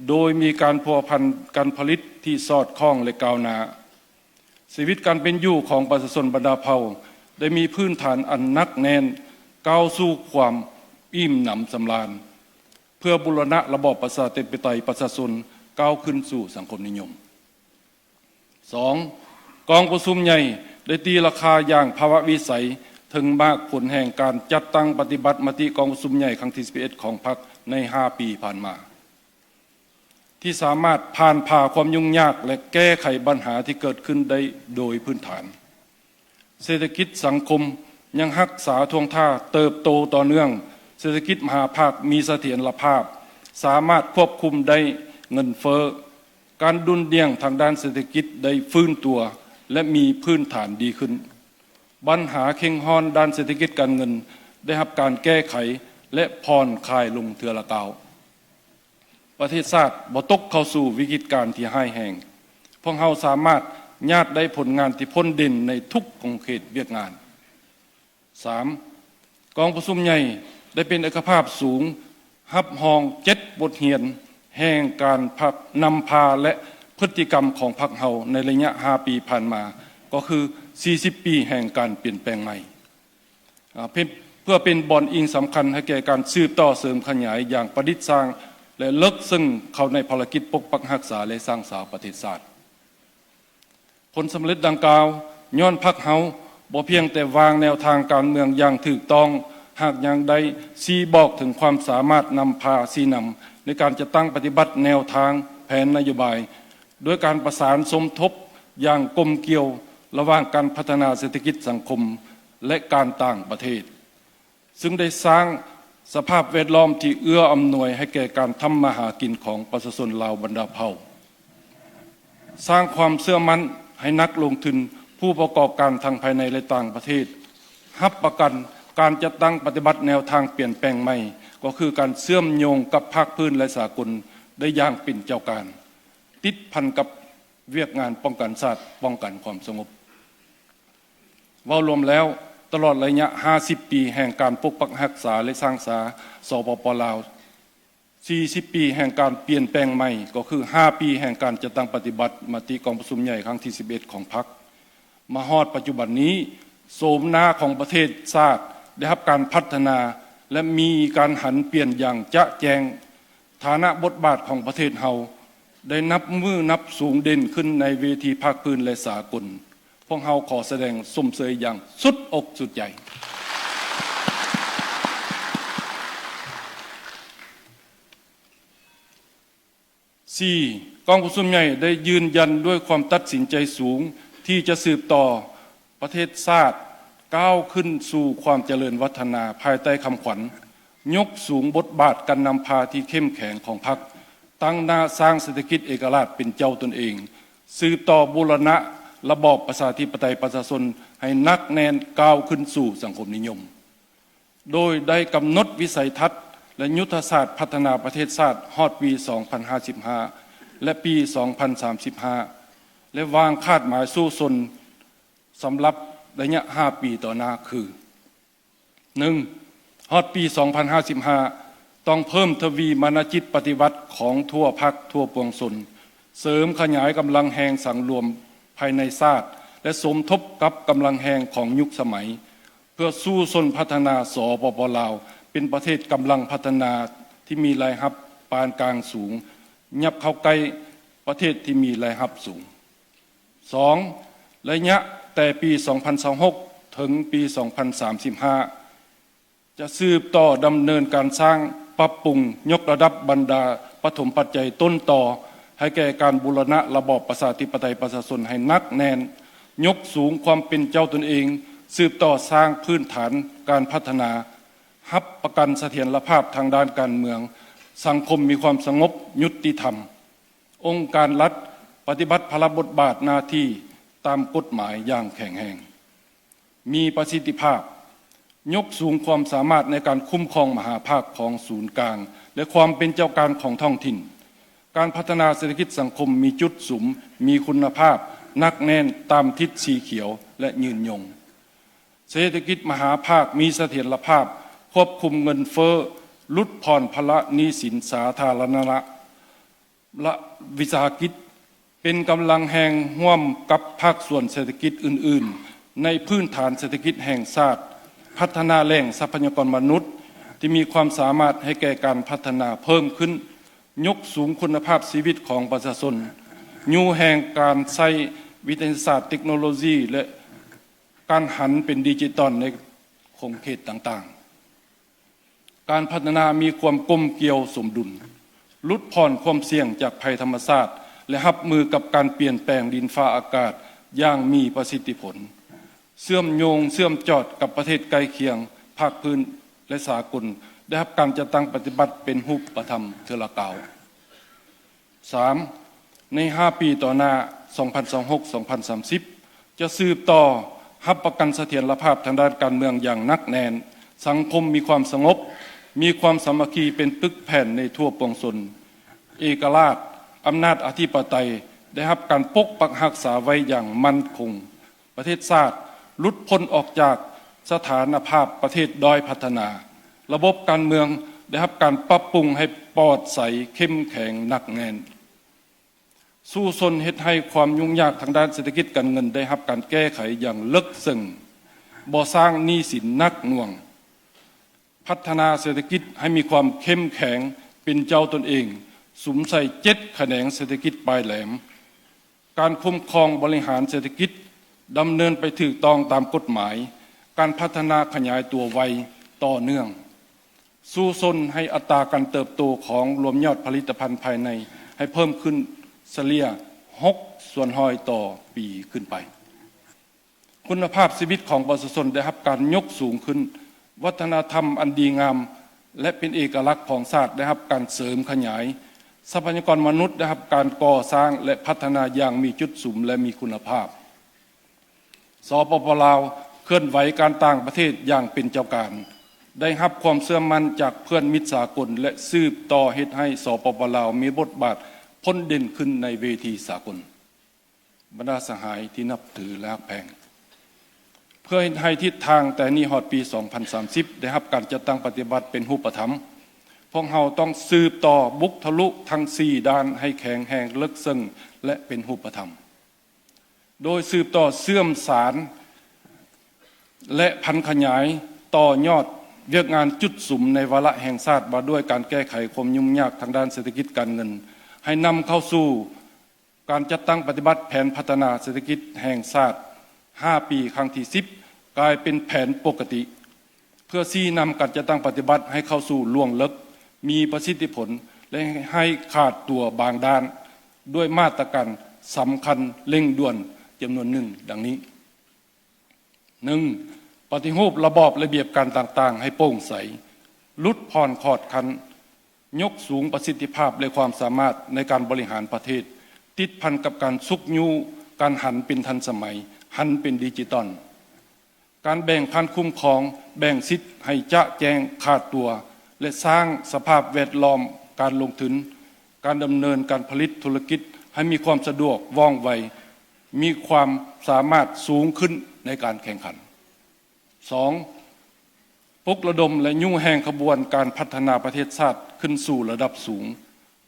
ໂດຍມີການພົວພັນການຜະລິດທີ່ສອດຄ່ອງ ແລະ ກ້າວໜ້າ. ຊີວິດການເປັນຢູ່ຂອງປະຊາຊົນບັນດາເຜົ່າໄດ້ມີພື້ນຖານອັນໜັກແໜ້ນ ກ້າວສູ່ຄວາມອີ່ມໜຳສຳລານ ເພື່ອບູລະນະລະບອບປະຊາທິປະໄຕປະຊາຊົນ ກ້າວຂຶ້ນສູ່ສັງຄົມນິຍົມ. ສອງ, ກອງປະຊຸມໃຫຍ່ໄດ້ຕີລາຄາຢ່າງພາວະວິໄສເຖິງໝາກຜົນແຫ່ງການຈັດຕັ້ງປະຕິບັດມະຕິກອງປະຊຸມໃຫຍ່ຄັ້ງທີສິບເອັດຂອງພັກໃນຫ້າປີຜ່ານມາ. ທີ່ສາມາດຜ່ານຜ່າຄວາມຫຍຸ້ງຍາກ ແລະ ແກ້ໄຂບັນຫາທີ່ເກີດຂຶ້ນໄດ້ໂດຍພື້ນຖານ. ເສດຖະກິດສັງຄົມຍັງຮັກສາທ່ວງທ່າເຕີບໂຕຕໍ່ເນື່ອງ, ເສດຖະກິດມະຫາພາກມີສະຖຽນລະພາບ, ສາມາດຄວບຄຸມໄດ້ເງິນເຟີ້, ການດຸ່ນດ່ຽງທາງດ້ານເສດຖະກິດໄດ້ຟື້ນຕົວ ແລະ ມີພື້ນຖານດີຂຶ້ນ. ບັນຫາເຄັ່ງຮ້ອນດ້ານເສດຖະກິດການເງິນໄດ້ຮັບການແກ້ໄຂ ແລະ ຜ່ອນຄາຍລົງເທື່ອລະກ້າວ. ປະເທດຊາດບໍ່ຕົກເຂົ້າສູ່ວິກິດການທີ່ຮ້າຍແຮງ. ພວກເຮົາສາມາດຍາດໄດ້ຜົນງານທີ່ພົ້ນເດັ່ນໃນທຸກຂົງເຂດວຽກງານ. ສາມ, ກອງປະຊຸມໃຫຍ່ໄດ້ເປັນເອກະພາບສູງ ຮັບຮອງເຈັດບົດຮຽນແຫ່ງການພັກນຳພາ ແລະ ພຶດຕິກຳຂອງພັກເຮົາໃນໄລຍະຫ້າປີຜ່ານມາ, ກໍຄື ສີ່ສິບປີແຫ່ງການປ່ຽນແປງໃໝ່. ອາ ເພື່ອ ເພື່ອເປັນບ່ອນອີງສຳຄັນໃຫ້ແກ່ການສືບຕໍ່ເສີມຂະຫຍາຍຢ່າງປະດິດສ້າງ ແລະ ເລິກເຊິ່ງເຂົ້າໃນພາລະກິດປົກປັກຮັກສາ ແລະ ສ້າງສາປະເທດຊາດ. ຜົນສຳເລັດດັ່ງກ່າວ ຍ້ອນພັກເຮົາບໍ່ພຽງແຕ່ວາງແນວທາງການເມືອງຢ່າງຖືກຕ້ອງ, ຫາກຍັງໄດ້ຊີ້ບອກເຖິງຄວາມສາມາດນຳພາຊີ້ນຳໃນການຈັດຕັ້ງປະຕິບັດແນວທາງແຜນນະໂຍບາຍ ດ້ວຍການປະສານສົມທົບຢ່າງກົມກ່ຽວລະຫວ່າງການພັດທະນາເສດຖະກິດສັງຄົມ ແລະ ການຕ່າງປະເທດ, ຊຶ່ງໄດ້ສ້າງສະພາບແວດລ້ອມທີ່ເອື້ອອຳນວຍໃຫ້ແກ່ການທຳມາຫາກິນຂອງປະຊາຊົນລາວບັນດາເຜົ່າ, ສ້າງຄວາມເຊື່ອໝັ້ນໃຫ້ນັກລົງທຶນ, ຜູ້ປະກອບການທັງພາຍໃນ ແລະ ຕ່າງປະເທດ ຮັບປະກັນການຈັດຕັ້ງປະຕິບັດແນວທາງປ່ຽນແປງໃໝ່, ກໍຄືການເຊື່ອມໂຍງກັບພາກພື້ນ ແລະ ສາກົນໄດ້ຢ່າງເປັນເຈົ້າການ. ຕິດພັນກັບວຽກງານປ້ອງກັນຊາດ, ປ້ອງກັນຄວາມສະຫງົບ. ເວົ້າລວມແລ້ວ, ຕະຫຼອດໄລຍະຫ້າສິບປີແຫ່ງການປົກປັກຮັກສາ ແລະ ສ້າງສາ ສປປ ລາວ, ສີ່ສິບປີແຫ່ງການປ່ຽນແປງໃໝ່, ກໍຄືຫ້າປີແຫ່ງການຈັດຕັ້ງປະຕິບັດມະຕິກອງປະຊຸມໃຫຍ່ຄັ້ງທີສິບເອັດຂອງພັກ, ມາຮອດປັດຈຸບັນນີ້, ໂສມໜ້າຂອງປະເທດຊາດໄດ້ຮັບການພັດທະນາ ແລະ ມີການຫັນປ່ຽນຢ່າງຈະແຈ້ງ. ຖານະບົດບາດຂອງປະເທດເຮົາໄດ້ນັບມື້ນັບສູງເດັ່ນຂຶ້ນໃນເວທີພາກພື້ນ ແລະ ສາກົນ. ພວກເຮົາຂໍສະແດງຊົມເຊີຍຢ່າງສຸດອົກສຸດໃຈ. ສີ່, ກອງປະຊຸມໃຫຍ່ໄດ້ຢືນຢັນດ້ວຍຄວາມຕັດສິນໃຈສູງທີ່ຈະສືບຕໍ່ປະເທດຊາດກ້າວຂຶ້ນສູ່ຄວາມຈະເລີນວັດທະນາ ພາຍໃຕ້ຄຳຂວັນ ຍົກສູງບົດບາດການນຳພາທີ່ເຂັ້ມແຂງຂອງພັກ, ຕັ້ງໜ້າສ້າງເສດຖະກິດເອກະລາດເປັນເຈົ້າຕົນເອງ, ສືບຕໍ່ບູລະນະລະບອບປະຊາທິປະໄຕປະຊາຊົນໃຫ້ໜັກແໜ້ນ, ກ້າວຂຶ້ນສູ່ສັງຄົມນິຍົມ. ໂດຍໄດ້ກຳນົດວິໄສທັດ ແລະ ຍຸດທະສາດພັດທະນາປະເທດຊາດຮອດປີສອງພັນຫ້າສິບຫ້າ ແລະ ປີສອງພັນສາມສິບຫ້າ ແລະ ວາງຄາດໝາຍສູ້ຊົນສຳລັບໄລຍະຫ້າປີຕໍ່ໜ້າຄື: ໜຶ່ງ, ຮອດປີສອງພັນຫ້າສິບຫ້າ ຕ້ອງເພີ່ມທະວີມານະຈິດປະຕິວັດຂອງທົ່ວພັກທົ່ວປວງຊົນ, ເສີມຂະຫຍາຍກຳລັງແຮງສັງລວມພາຍໃນຊາດ ແລະ ສົມທົບກັບກຳລັງແຮງຂອງຍຸກສະໄໝ ເພື່ອສູ້ຊົນພັດທະນາ ສປປ ລາວ ເປັນປະເທດກຳລັງພັດທະນາທີ່ມີລາຍຮັບປານກາງສູງ, ຫຍັບເຂົ້າໃກ້ປະເທດທີ່ມີລາຍຮັບສູງ. ສອງ, ໄລຍະແຕ່ປີສອງພັນຊາວຫົກ ເຖິງປີສອງພັນສາມສິບຫ້າ ຈະສືບຕໍ່ດຳເນີນການສ້າງ, ປັບປຸງ, ຍົກລະດັບບັນດາປະຖົມປັດໄຈຕົ້ນຕໍໃຫ້ແກ່ການບູລະນະລະບອບປະຊາທິປະໄຕປະຊາຊົນໃຫ້ໜັກແໜ້ນ, ຍົກສູງຄວາມເປັນເຈົ້າຕົນເອງ, ສືບຕໍ່ສ້າງພື້ນຖານການພັດທະນາ, ຮັບປະກັນສະຖຽນລະພາບທາງດ້ານການເມືອງ, ສັງຄົມມີຄວາມສະຫງົບ, ຍຸຕິທຳ, ອົງການລັດປະຕິບັດພາລະບົດບາດໜ້າທີ່ຕາມກົດໝາຍຢ່າງແຂງແຮງ, ມີປະສິດທິພາບ, ຍົກສູງຄວາມສາມາດໃນການຄຸ້ມຄອງມະຫາພາກຂອງສູນກາງ ແລະ ຄວາມເປັນເຈົ້າການຂອງທ້ອງຖິ່ນ. ການພັດທະນາເສດຖະກິດສັງຄົມມີຈຸດສຸມ, ມີຄຸນນະພາບ, ໜັກແໜ້ນຕາມທິດສີຂຽວ ແລະ ຍືນຍົງ. ເສດຖະກິດມະຫາພາກມີສະຖຽນລະພາບ, ຄວບຄຸມເງິນເຟີ້, ຫຼຸດຜ່ອນພາລະໜີ້ສິນສາທາລະນະ ລະວິສາຫະກິດ, ເປັນກຳລັງແຮງຮ່ວມກັບພາກສ່ວນເສດຖະກິດອື່ນໆ ໃນພື້ນຖານເສດຖະກິດແຫ່ງຊາດ, ພັດທະນາແຫຼ່ງຊັບພະຍາກອນມະນຸດທີ່ມີຄວາມສາມາດໃຫ້ແກ່ການພັດທະນາເພີ່ມຂຶ້ນ, ຍົກສູງຄຸນນະພາບຊີວິດຂອງປະຊາຊົນ, ຍູ້ແຮງການໃຊ້ວິທະຍາສາດ, ເຕັກໂນໂລຊີ ແລະ ການຫັນເປັນດິຈິຕອນໃນຂົງເຂດຕ່າງໆ. ການພັດທະນາມີຄວາມກົມກ່ຽວສົມດຸນ, ຫຼຸດຜ່ອນຄວາມສ່ຽງຈາກໄພທຳມະຊາດ ແລະ ຮັບມືກັບການປ່ຽນແປງດິນຟ້າອາກາດຢ່າງມີປະສິດທິຜົນ, ເຊື່ອມໂຍງເຊື່ອມຈອດກັບປະເທດໃກ້ຄຽງ, ພາກພື້ນ ແລະ ສາກົນ, ໄດ້ຮັບການຈັດຕັ້ງປະຕິບັດເປັນຮູບປະທຳເທື່ອລະກ້າວ. ສາມ, ໃນຫ້າປີຕໍ່ໜ້າ ສອງພັນຊາວຫົກ ສອງພັນສາມສິບ ຈະສືບຕໍ່ຮັບປະກັນສະຖຽນລະພາບທາງດ້ານການເມືອງຢ່າງໜັກແໜ້ນ, ສັງຄົມມີຄວາມສະຫງົບ, ມີຄວາມສາມັກຄີເປັນປຶກແຜ່ນໃນທົ່ວປວງຊົນ, ເອກະລາດ, ອຳນາດອະທິປະໄຕໄດ້ຮັບການປົກປັກຮັກສາໄວ້ຢ່າງໝັ້ນຄົງ, ປະເທດຊາດຫຼຸດພົ້ນອອກຈາກສະຖານະພາບປະເທດດ້ອຍພັດທະນາ, ລະບົບການເມືອງໄດ້ຮັບການປັບປຸງໃຫ້ປອດໃສ, ເຂັ້ມແຂງ, ໜັກແໜ້ນ. ສູ້ຊົນເຮັດໃຫ້ຄວາມຫຍຸ້ງຍາກທາງດ້ານເສດຖະກິດການເງິນໄດ້ຮັບການແກ້ໄຂຢ່າງເລິກເຊິ່ງ, ບໍ່ສ້າງໜີ້ສິນໜັກໜ່ວງ, ພັດທະນາເສດຖະກິດໃຫ້ມີຄວາມເຂັ້ມແຂງ, ເປັນເຈົ້າຕົນເອງ, ສຸມໃສ່ເຈັດຂະແໜງເສດຖະກິດປາຍແຫຼມ, ການຄຸ້ມຄອງບໍລິຫານເສດຖະກິດດຳເນີນໄປຖືກຕ້ອງຕາມກົດໝາຍ, ການພັດທະນາຂະຫຍາຍຕົວໄວ, ຕໍ່ເນື່ອງ, ສູ້ຊົນໃຫ້ອັດຕາການເຕີບໂຕຂອງລວມຍອດຜະລິດຕະພັນພາຍໃນໃຫ້ເພີ່ມຂຶ້ນສະເລ່ຍຫົກສ່ວນຮ້ອຍຕໍ່ປີຂຶ້ນໄປ. ຄຸນນະພາບຊີວິດຂອງປະຊາຊົນໄດ້ຮັບການຍົກສູງຂຶ້ນ, ວັດທະນະທຳອັນດີງາມ ແລະ ເປັນເອກະລັກຂອງຊາດໄດ້ຮັບການເສີມຂະຫຍາຍ, ຊັບພະຍາກອນມະນຸດໄດ້ຮັບການກໍ່ສ້າງ ແລະ ພັດທະນາຢ່າງມີຈຸດສຸມ ແລະ ມີຄຸນນະພາບ. ສປປ ລາວ ເຄື່ອນໄຫວການຕ່າງປະເທດຢ່າງເປັນເຈົ້າການ, ໄດ້ຮັບຄວາມເຊື່ອໝັ້ນຈາກເພື່ອນມິດສາກົນ ແລະ ສືບຕໍ່ເຮັດໃຫ້ ສປປ ລາວ ມີບົດບາດພົ້ນເດັ່ນຂຶ້ນໃນເວທີສາກົນ. ບັນດາສະຫາຍທີ່ນັບຖື ແລະ ຮັກແພງ, ເພື່ອເຮັດໃຫ້ທິດທາງແຕ່ນີ້ຮອດປີສອງພັນສາມສິບ ໄດ້ຮັບການຈັດຕັ້ງປະຕິບັດເປັນຮູບປະທຳ, ພວກເຮົາຕ້ອງສືບຕໍ່ບຸກທະລຸທັງສີ່ດ້ານໃຫ້ແຂງແຮງ, ເລິກເຊິ່ງ ແລະ ເປັນຮູບປະທຳ. ໂດຍສືບຕໍ່ເຊື່ອມສານ ແລະ ຜັນຂະຫຍາຍຕໍ່ຍອດວຽກງານຈຸດສຸມໃນວາລະແຫ່ງຊາດວ່າດ້ວຍການແກ້ໄຂຄວາມຫຍຸ້ງຍາກທາງດ້ານເສດຖະກິດການເງິນ ໃຫ້ນຳເຂົ້າສູ່ການຈັດຕັ້ງປະຕິບັດແຜນພັດທະນາເສດຖະກິດແຫ່ງຊາດຫ້າປີ ຄັ້ງທີສິບ ກາຍເປັນແຜນປົກກະຕິ ເພື່ອຊີ້ນຳການຈັດຕັ້ງປະຕິບັດໃຫ້ເຂົ້າສູ່ລວງເລິກ, ມີປະສິດທິຜົນ ແລະ ໃຫ້ຂາດຕົວບາງດ້ານ ດ້ວຍມາດຕະການສຳຄັນເລັ່ງດ່ວນຈຳນວນໜຶ່ງ ດັ່ງນີ້. ໜຶ່ງ, ປະຕິຮູບລະບອບລະບຽບການຕ່າງໆໃຫ້ໂປ່ງໃສ, ຫຼຸດຜ່ອນຂອດຂັ້ນ, ຍົກສູງປະສິດທິພາບ ແລະ ຄວາມສາມາດໃນການບໍລິຫານປະເທດ, ຕິດພັນກັບການຊຸກຍູ້ການຫັນເປັນທັນສະໄໝ, ຫັນເປັນດິຈິຕອນ. ການແບ່ງພັນຄຸ້ມຄອງ, ແບ່ງສິດໃຫ້ຈະແຈ້ງຂາດຕົວ ແລະ ສ້າງສະພາບແວດລ້ອມການລົງທຶນ, ການດຳເນີນການຜະລິດທຸລະກິດໃຫ້ມີຄວາມສະດວກ, ວ່ອງໄວ, ມີຄວາມສາມາດສູງຂຶ້ນໃນການແຂ່ງຂັນ. ສອງ, ປຸກລະດົມ ແລະ ຍູ້ແຮງຂະບວນການພັດທະນາປະເທດຊາດຂຶ້ນສູ່ລະດັບສູງ,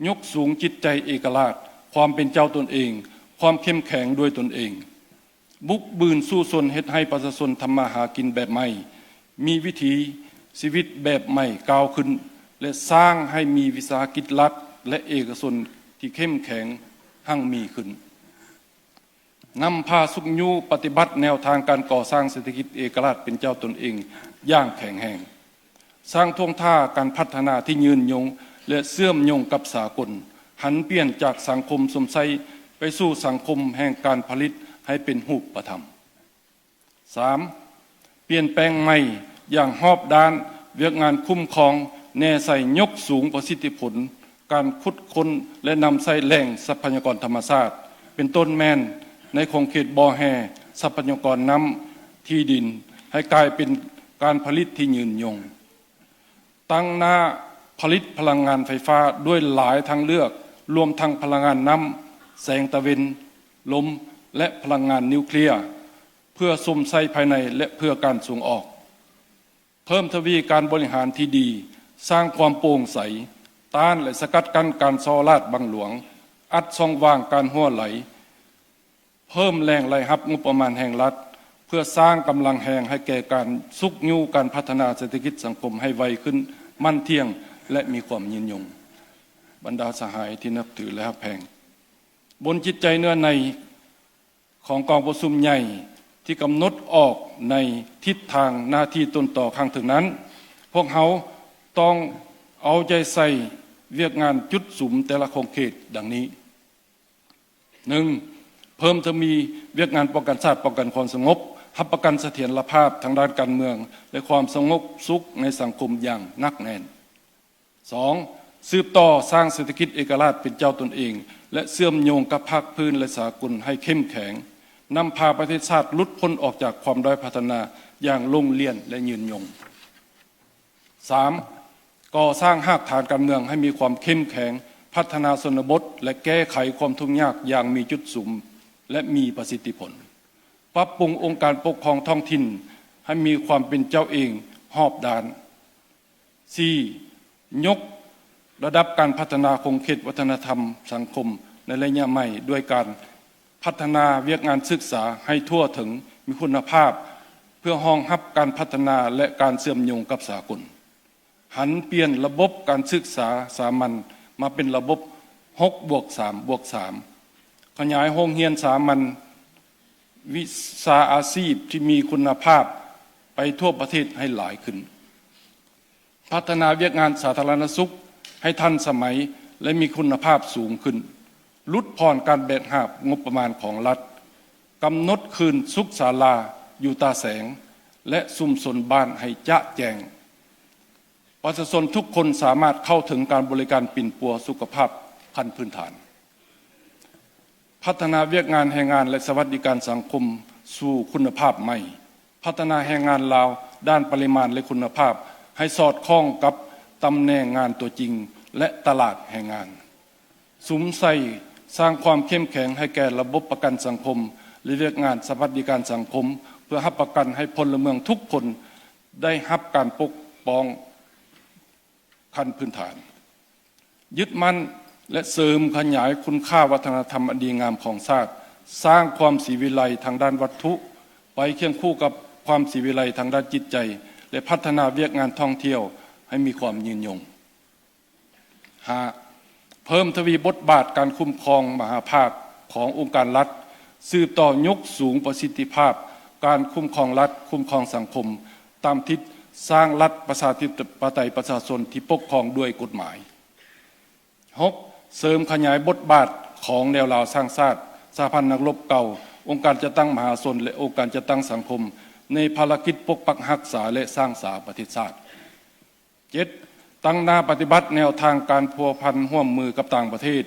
ຍົກສູງຈິດໃຈເອກະລາດ, ຄວາມເປັນເຈົ້າຕົນເອງ, ຄວາມເຂັ້ມແຂງດ້ວຍຕົນເອງ, ບຸກບືນສູ້ຊົນເຮັດໃຫ້ປະຊາຊົນທຳມາຫາກິນແບບໃໝ່, ມີວິຖີຊີວິດແບບໃໝ່ກ້າວຂຶ້ນ ແລະ ສ້າງໃຫ້ມີວິສາຫະກິດລັດ ແລະ ເອກະຊົນທີ່ເຂັ້ມແຂງຮັ່ງມີຂຶ້ນ. ນຳພາຊຸກຍູ້ປະຕິບັດແນວທາງການກໍ່ສ້າງເສດຖະກິດເອກະລາດເປັນເຈົ້າຕົນເອງຢ່າງແຂງແຮງ, ສ້າງທ່ວງທ່າການພັດທະນາທີ່ຍືນຍົງ ແລະ ເຊື່ອມໂຍງກັບສາກົນ, ຫັນປ່ຽນຈາກສັງຄົມຊົມໃຊ້ໄປສູ່ສັງຄົມແຫ່ງການຜະລິດໃຫ້ເປັນຮູບປະທຳ. ສາມ, ປ່ຽນແປງໃໝ່ຢ່າງຮອບດ້ານວຽກງານຄຸ້ມຄອງ, ແນໃສ່ຍົກສູງປະສິດທິຜົນການຂຸດຄົ້ນ ແລະ ນຳໃຊ້ແຫຼ່ງຊັບພະຍາກອນທຳມະຊາດ, ເປັນຕົ້ນແມ່ນໃນຂົງເຂດບໍ່ແຮ່, ຊັບພະຍາກອນນ້ຳ, ທີ່ດິນ ໃຫ້ກາຍເປັນການຜະລິດທີ່ຍືນຍົງ. ຕັ້ງໜ້າຜະລິດພະລັງງານໄຟຟ້າດ້ວຍຫຼາຍທາງເລືອກ, ລວມທັງພະລັງງານນ້ຳ, ແສງຕາເວັນ, ລົມ ແລະ ພະລັງງານນິວເຄລຍ, ເພື່ອຊົມໃຊ້ພາຍໃນ ແລະ ເພື່ອການສົ່ງອອກ. ເພີ່ມທະວີການບໍລິຫານທີ່ດີ, ສ້າງຄວາມໂປ່ງໃສ, ຕ້ານ ແລະ ສະກັດກັ້ນການສໍ້ລາດບັງຫຼວງ, ອັດຊ່ອງວ່າງການຮົ່ວໄຫຼ, ເພີ່ມແຫຼ່ງລາຍຮັບງົບປະມານແຫ່ງລັດ ເພື່ອສ້າງກຳລັງແຮງໃຫ້ແກ່ການຊຸກຍູ້ການພັດທະນາເສດຖະກິດສັງຄົມໃຫ້ໄວຂຶ້ນ, ໝັ້ນທ່ຽງ ແລະ ມີຄວາມຍືນຍົງ. ບັນດາສະຫາຍທີ່ນັບຖື ແລະ ຮັກແພງ, ບົນຈິດໃຈເນື້ອໃນຂອງກອງປະຊຸມໃຫຍ່ທີ່ກຳນົດອອກໃນທິດທາງໜ້າທີ່ຕົ້ນຕໍຂ້າງເທິງນັ້ນ, ພວກເຮົາຕ້ອງເອົາໃຈໃສ່ວຽກງານຈຸດສຸມແຕ່ລະຂົງເຂດດັ່ງນີ້. ໜຶ່ງ, ເພີ່ມທະວີວຽກງານປ້ອງກັນຊາດ, ປ້ອງກັນຄວາມສະຫງົບ, ຮັບປະກັນສະຖຽນລະພາບທາງດ້ານການເມືອງ ແລະ ຄວາມສະຫງົບສຸກໃນສັງຄົມຢ່າງໜັກແໜ້ນ. ສອງ, ສືບຕໍ່ສ້າງເສດຖະກິດເອກະລາດເປັນເຈົ້າຕົນເອງ ແລະ ເຊື່ອມໂຍງກັບພາກພື້ນ ແລະ ສາກົນໃຫ້ເຂັ້ມແຂງ, ນຳພາປະເທດຊາດຫຼຸດພົ້ນອອກຈາກຄວາມດ້ອຍພັດທະນາຢ່າງລົງລຽນ ແລະ ຍືນຍົງ. ສາມ, ກໍ່ສ້າງຮາກຖານການເມືອງໃຫ້ມີຄວາມເຂັ້ມແຂງ, ພັດທະນາຊົນນະບົດ ແລະ ແກ້ໄຂຄວາມທຸກຍາກຢ່າງມີຈຸດສຸມ ແລະ ມີປະສິດທິຜົນ, ປັບປຸງອົງການປົກຄອງທ້ອງຖິ່ນໃຫ້ມີຄວາມເປັນເຈົ້າເອງຮອບດ້ານ. ສີ່, ຍົກລະດັບການພັດທະນາຂົງເຂດວັດທະນະທຳສັງຄົມໃນໄລຍະໃໝ່ ດ້ວຍການພັດທະນາວຽກງານສຶກສາໃຫ້ທົ່ວເຖິງ, ມີຄຸນນະພາບ ເພື່ອຮອງຮັບການພັດທະນາ ແລະ ການເຊື່ອມໂຍງກັບສາກົນ. ຫັນປ່ຽນລະບົບການສຶກສາສາມັນມາເປັນລະບົບຫົກບວກສາມບວກສາມ, ຂະຫຍາຍໂຮງຮຽນສາມັນວິຊາອາຊີບທີ່ມີຄຸນນະພາບໄປທົ່ວປະເທດໃຫ້ຫຼາຍຂຶ້ນ. ພັດທະນາວຽກງານສາທາລະນະສຸກໃຫ້ທັນສະໄໝ ແລະ ມີຄຸນນະພາບສູງຂຶ້ນ, ຫຼຸດຜ່ອນການແບກຫາບງົບປະມານຂອງລັດ, ກຳນົດຄືນສຸກສາລາຢູ່ຕາແສງ ແລະ ຊຸມຊົນບ້ານໃຫ້ຈະແຈ້ງ. ປະຊາຊົນທຸກຄົນສາມາດເຂົ້າເຖິງການບໍລິການປິ່ນປົວສຸຂະພາບຂັ້ນພື້ນຖານ. ພັດທະນາວຽກງານແຮງງານ ແລະ ສະຫວັດດີການສັງຄົມສູ່ຄຸນນະພາບໃໝ່, ພັດທະນາແຮງງານລາວດ້ານປະລິມານ ແລະ ຄຸນນະພາບໃຫ້ສອດຄ່ອງກັບຕຳແໜ່ງງານຕົວຈິງ ແລະ ຕະຫຼາດແຮງງານ. ສຸມໃສ່ສ້າງຄວາມເຂັ້ມແຂງໃຫ້ແກ່ລະບົບປະກັນສັງຄົມ ແລະ ວຽກງານສະຫວັດດີການສັງຄົມ ເພື່ອຮັບປະກັນໃຫ້ພົນລະເມືອງທຸກຄົນໄດ້ຮັບການປົກປ້ອງ ຂັ້ນພື້ນຖານ, ຍຶດໝັ້ນ ແລະ ເສີມຂະຫຍາຍຄຸນຄ່າວັດທະນະທຳອັນດີງາມຂອງຊາດ, ສ້າງຄວາມສີວິໄລທາງດ້ານວັດຖຸ ໄປຄຽງຄູ່ກັບຄວາມສີວິໄລທາງດ້ານຈິດໃຈ ແລະ ພັດທະນາວຽກງານທ່ອງທ່ຽວໃຫ້ມີຄວາມຍືນຍົງ. ຫ້າ, ເພີ່ມທະວີບົດບາດການຄຸ້ມຄອງມະຫາພາກຂອງອົງການລັດ, ສືບຕໍ່ຍົກສູງປະສິດທິພາບການຄຸ້ມຄອງລັດ, ຄຸ້ມຄອງສັງຄົມ ຕາມທິດສ້າງລັດປະຊາທິປະໄຕປະຊາຊົນທີ່ປົກຄອງດ້ວຍກົດໝາຍ. ຫົກ, ເສີມຂະຫຍາຍບົດບາດຂອງແນວລາວສ້າງຊາດ, ສະຫະພັນນັກລົບເກົ່າ, ອົງການຈັດຕັ້ງມະຫາຊົນ ແລະ ອົງການຈັດຕັ້ງສັງຄົມ ໃນພາລະກິດປົກປັກຮັກສາ ແລະ ສ້າງສາປະເທດຊາດ. ເຈັດ, ຕັ້ງໜ້າປະຕິບັດແນວທາງການພົວພັນຮ່ວມມືກັບຕ່າງປະເທດ,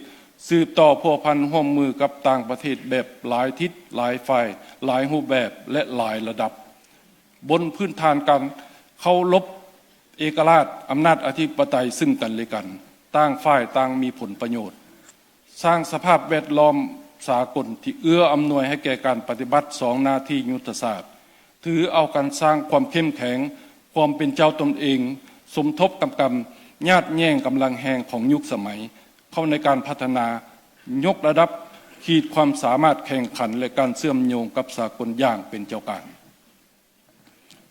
ສືບຕໍ່ພົວພັນຮ່ວມມືກັບຕ່າງປະເທດແບບຫຼາຍທິດ, ຫຼາຍຝ່າຍ, ຫຼາຍຮູບແບບ ແລະ ຫຼາຍລະດັບ, ບົນພື້ນຖານການເຄົາລົບເອກະລາດ, ອຳນາດອະທິປະໄຕຊຶ່ງກັນ ແລະ ກັນ, ຕ່າງຝ່າຍຕ່າງມີຜົນປະໂຫຍດ. ສ້າງສະພາບແວດລ້ອມສາກົນທີ່ເອື້ອອຳນວຍໃຫ້ແກ່ການປະຕິບັດສອງໜ້າທີ່ຍຸດທະສາດ, ຖືເອົາການສ້າງຄວາມເຂັ້ມແຂງ, ຄວາມເປັນເຈົ້າຕົນເອງ, ສົມທົບກຳກັນ, ຍາດແຍ່ງກຳລັງແຮງຂອງຍຸກສະໄໝ ເຂົ້າໃນການພັດທະນາ, ຍົກລະດັບຂີດຄວາມສາມາດແຂ່ງຂັນ ແລະ ການເຊື່ອມໂຍງກັບສາກົນຢ່າງເປັນເຈົ້າການ.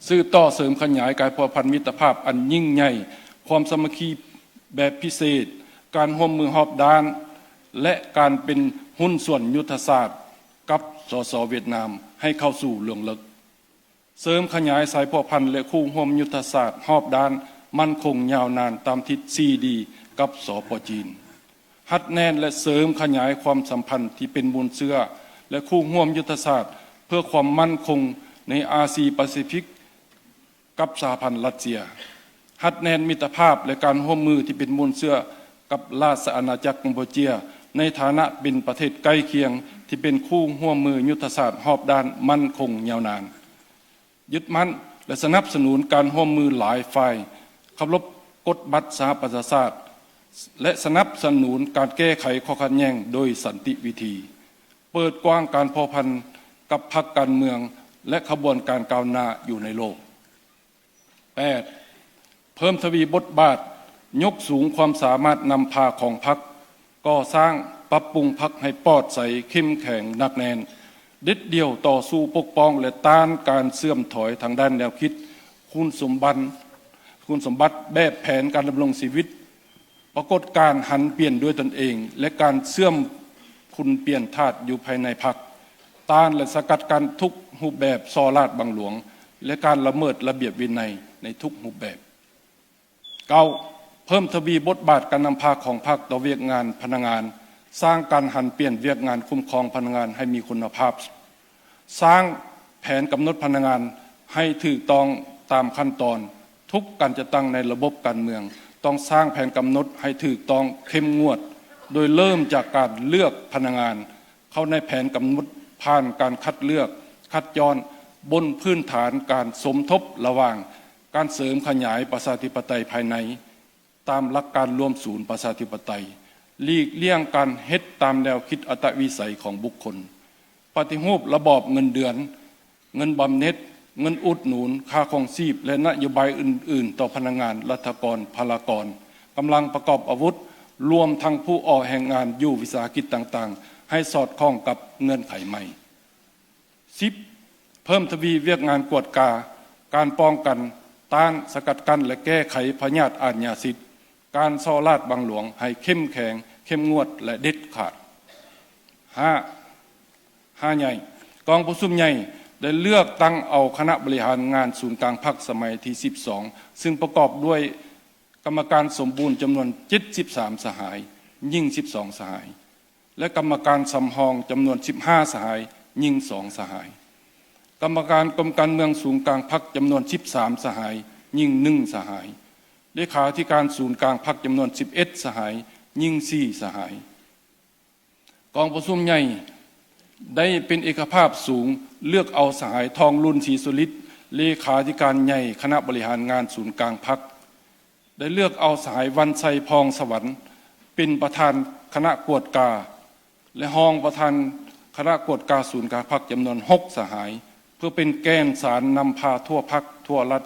ສືບຕໍ່ເສີມຂະຫຍາຍການພົວພັນມິດຕະພາບອັນຍິ່ງໃຫຍ່, ຄວາມສາມັກຄີແບບພິເສດ, ການຮ່ວມມືຮອບດ້ານ ແລະ ການເປັນຫຸ້ນສ່ວນຍຸດທະສາດກັບ ສສ ຫວຽດນາມ ໃຫ້ເຂົ້າສູ່ເລື່ອງເລິກ. ເສີມຂະຫຍາຍສາຍພົວພັນ ແລະ ຄູ່ຮ່ວມຍຸດທະສາດຮອບດ້ານ, ໝັ້ນຄົງ, ຍາວນານ ຕາມທິດ ສີ່ດີ ກັບ ສປ ຈີນ. ຮັດແໜ້ນ ແລະ ເສີມຂະຫຍາຍຄວາມສຳພັນທີ່ເປັນມູນເຊື້ອ ແລະ ຄູ່ຮ່ວມຍຸດທະສາດເພື່ອຄວາມໝັ້ນຄົງໃນອາຊີປາຊີຟິກກັບສະຫະພັນຣັດເຊຍ. ຮັດແໜ້ນມິດຕະພາບ ແລະ ການຮ່ວມມືທີ່ເປັນມູນເຊື້ອກັບລາຊະອານາຈັກກຳປູເຈຍ ໃນຖານະເປັນປະເທດໃກ້ຄຽງທີ່ເປັນຄູ່ຮ່ວມມືຍຸດທະສາດຮອບດ້ານ, ໝັ້ນຄົງ, ຍາວນານ. ຍຶດໝັ້ນ ແລະ ສະໜັບສະໜູນການຮ່ວມມືຫຼາຍຝ່າຍ, ເຄົາລົບກົດບັດສະຫະປະຊາຊາດ ແລະ ສະໜັບສະໜູນການແກ້ໄຂຂໍ້ຂັດແຍ່ງໂດຍສັນຕິວິທີ, ເປີດກວ້າງການພົວພັນກັບພັກການເມືອງ ແລະ ຂະບວນການກ້າວໜ້າຢູ່ໃນໂລກ. ແປດ, ເພີ່ມທະວີບົດບາດ, ຍົກສູງຄວາມສາມາດນຳພາຂອງພັກ, ກໍ່ສ້າງ, ປັບປຸງພັກໃຫ້ປອດໃສ, ເຂັ້ມແຂງ, ໜັກແໜ້ນ, ເດັດດ່ຽວຕໍ່ສູ້ປົກປ້ອງ ແລະ ຕ້ານການເສື່ອມຖອຍທາງດ້ານແນວຄິດ, ຄຸນສົມບັນ, ຄຸນສົມບັດແບບແຜນການດຳລົງຊີວິດ, ປາກົດການຫັນປ່ຽນດ້ວຍຕົນເອງ ແລະ ການເຊື່ອມຂຸນປ່ຽນທາດຢູ່ພາຍໃນພັກ, ຕ້ານ ແລະ ສະກັດກັ້ນທຸກຮູບແບບສໍ້ລາດບັງຫຼວງ ແລະ ການລະເມີດລະບຽບວິໄນໃນທຸກຮູບແບບ. ເກົ້າ, ເພີ່ມທະວີບົດບາດການນຳພາຂອງພັກຕໍ່ວຽກງານພະນັກງານ, ສ້າງການຫັນປ່ຽນວຽກງານຄຸ້ມຄອງພະນັກງານໃຫ້ມີຄຸນນະພາບ, ສ້າງແຜນກຳນົດພະນັກງານໃຫ້ຖືກຕ້ອງຕາມຂັ້ນຕອນ. ທຸກການຈັດຕັ້ງໃນລະບົບການເມືອງ ຕ້ອງສ້າງແຜນກຳນົດໃຫ້ຖືກຕ້ອງ, ເຂັ້ມງວດ, ໂດຍເລີ່ມຈາກການເລືອກພະນັກງານເຂົ້າໃນແຜນກຳນົດ ຜ່ານການຄັດເລືອກ, ຄັດຈ້ອນ, ບົນພື້ນຖານການສົມທົບລະຫວ່າງການເສີມຂະຫຍາຍປະຊາທິປະໄຕພາຍໃນ ຕາມຫຼັກການລວມສູນປະຊາທິປະໄຕ, ຫຼີກລ່ຽງການເຮັດຕາມແນວຄິດອັດຕະວິໄສຂອງບຸກຄົນ, ປະຕິຮູບລະບອບເງິນເດືອນ, ເງິນບຳເໜັດ, ເງິນອຸດໜູນ, ຄ່າຄອງຊີບ ແລະ ນະໂຍບາຍອື່ນໆຕໍ່ພະນັກງານ, ລັດຖະກອນ, ພະລາກອນ, ກຳລັງປະກອບອາວຸດ, ລວມທັງຜູ້ອອກແຮງງານຢູ່ວິສາຫະກິດຕ່າງໆ ໃຫ້ສອດຄ່ອງກັບເງື່ອນໄຂໃໝ່. ສິບ, ເພີ່ມທະວີວຽກງານກວດກາ, ການປ້ອງກັນ, ຕ້ານ, ສະກັດກັ້ນ ແລະ ແກ້ໄຂພະຍາດອາດຍາສິດ, ການສໍ້ລາດບັງຫຼວງ ໃຫ້ເຂັ້ມແຂງ, ເຂັ້ມງວດ ແລະ ເດັດຂາດ. ຫ້າ, ຫ້າໃຫຍ່, ກອງປະຊຸມໃຫຍ່ໄດ້ເລືອກຕັ້ງເອົາຄະນະບໍລິຫານງານສູນກາງພັກສະໄໝທີສິບສອງ ຊຶ່ງປະກອບດ້ວຍກຳມະການສົມບູນຈຳນວນເຈັດສິບສາມສະຫາຍ, ຍິງສິບສອງສະຫາຍ ແລະ ກຳມະການສຳຮອງຈຳນວນສິບຫ້າສະຫາຍ, ຍິງສອງສະຫາຍ. ກຳມະການກົມການເມືອງສູນກາງພັກຈຳນວນສິບສາມສະຫາຍ, ຍິງໜຶ່ງສະຫາຍ. ເລຂາທິການສູນກາງພັກຈຳນວນສິບເອັດສະຫາຍ, ຍິງສີ່ສະຫາຍ. ກອງປະຊຸມໃຫຍ່ໄດ້ເປັນເອກະພາບສູງ ເລືອກເອົາສະຫາຍ ທອງລຸນ ສີສຸລິດ ເລຂາທິການໃຫຍ່ຄະນະບໍລິຫານງານສູນກາງພັກ, ໄດ້ເລືອກເອົາສະຫາຍ ວັນໄຊ ພອງສະຫວັນ ເປັນປະທານຄະນະກວດກາ ແລະ ຮອງປະທານຄະນະກວດກາສູນກາງພັກຈຳນວນຫົກສະຫາຍ ເພື່ອເປັນແກ່ນສານນຳພາທົ່ວພັກ, ທົ່ວລັດ,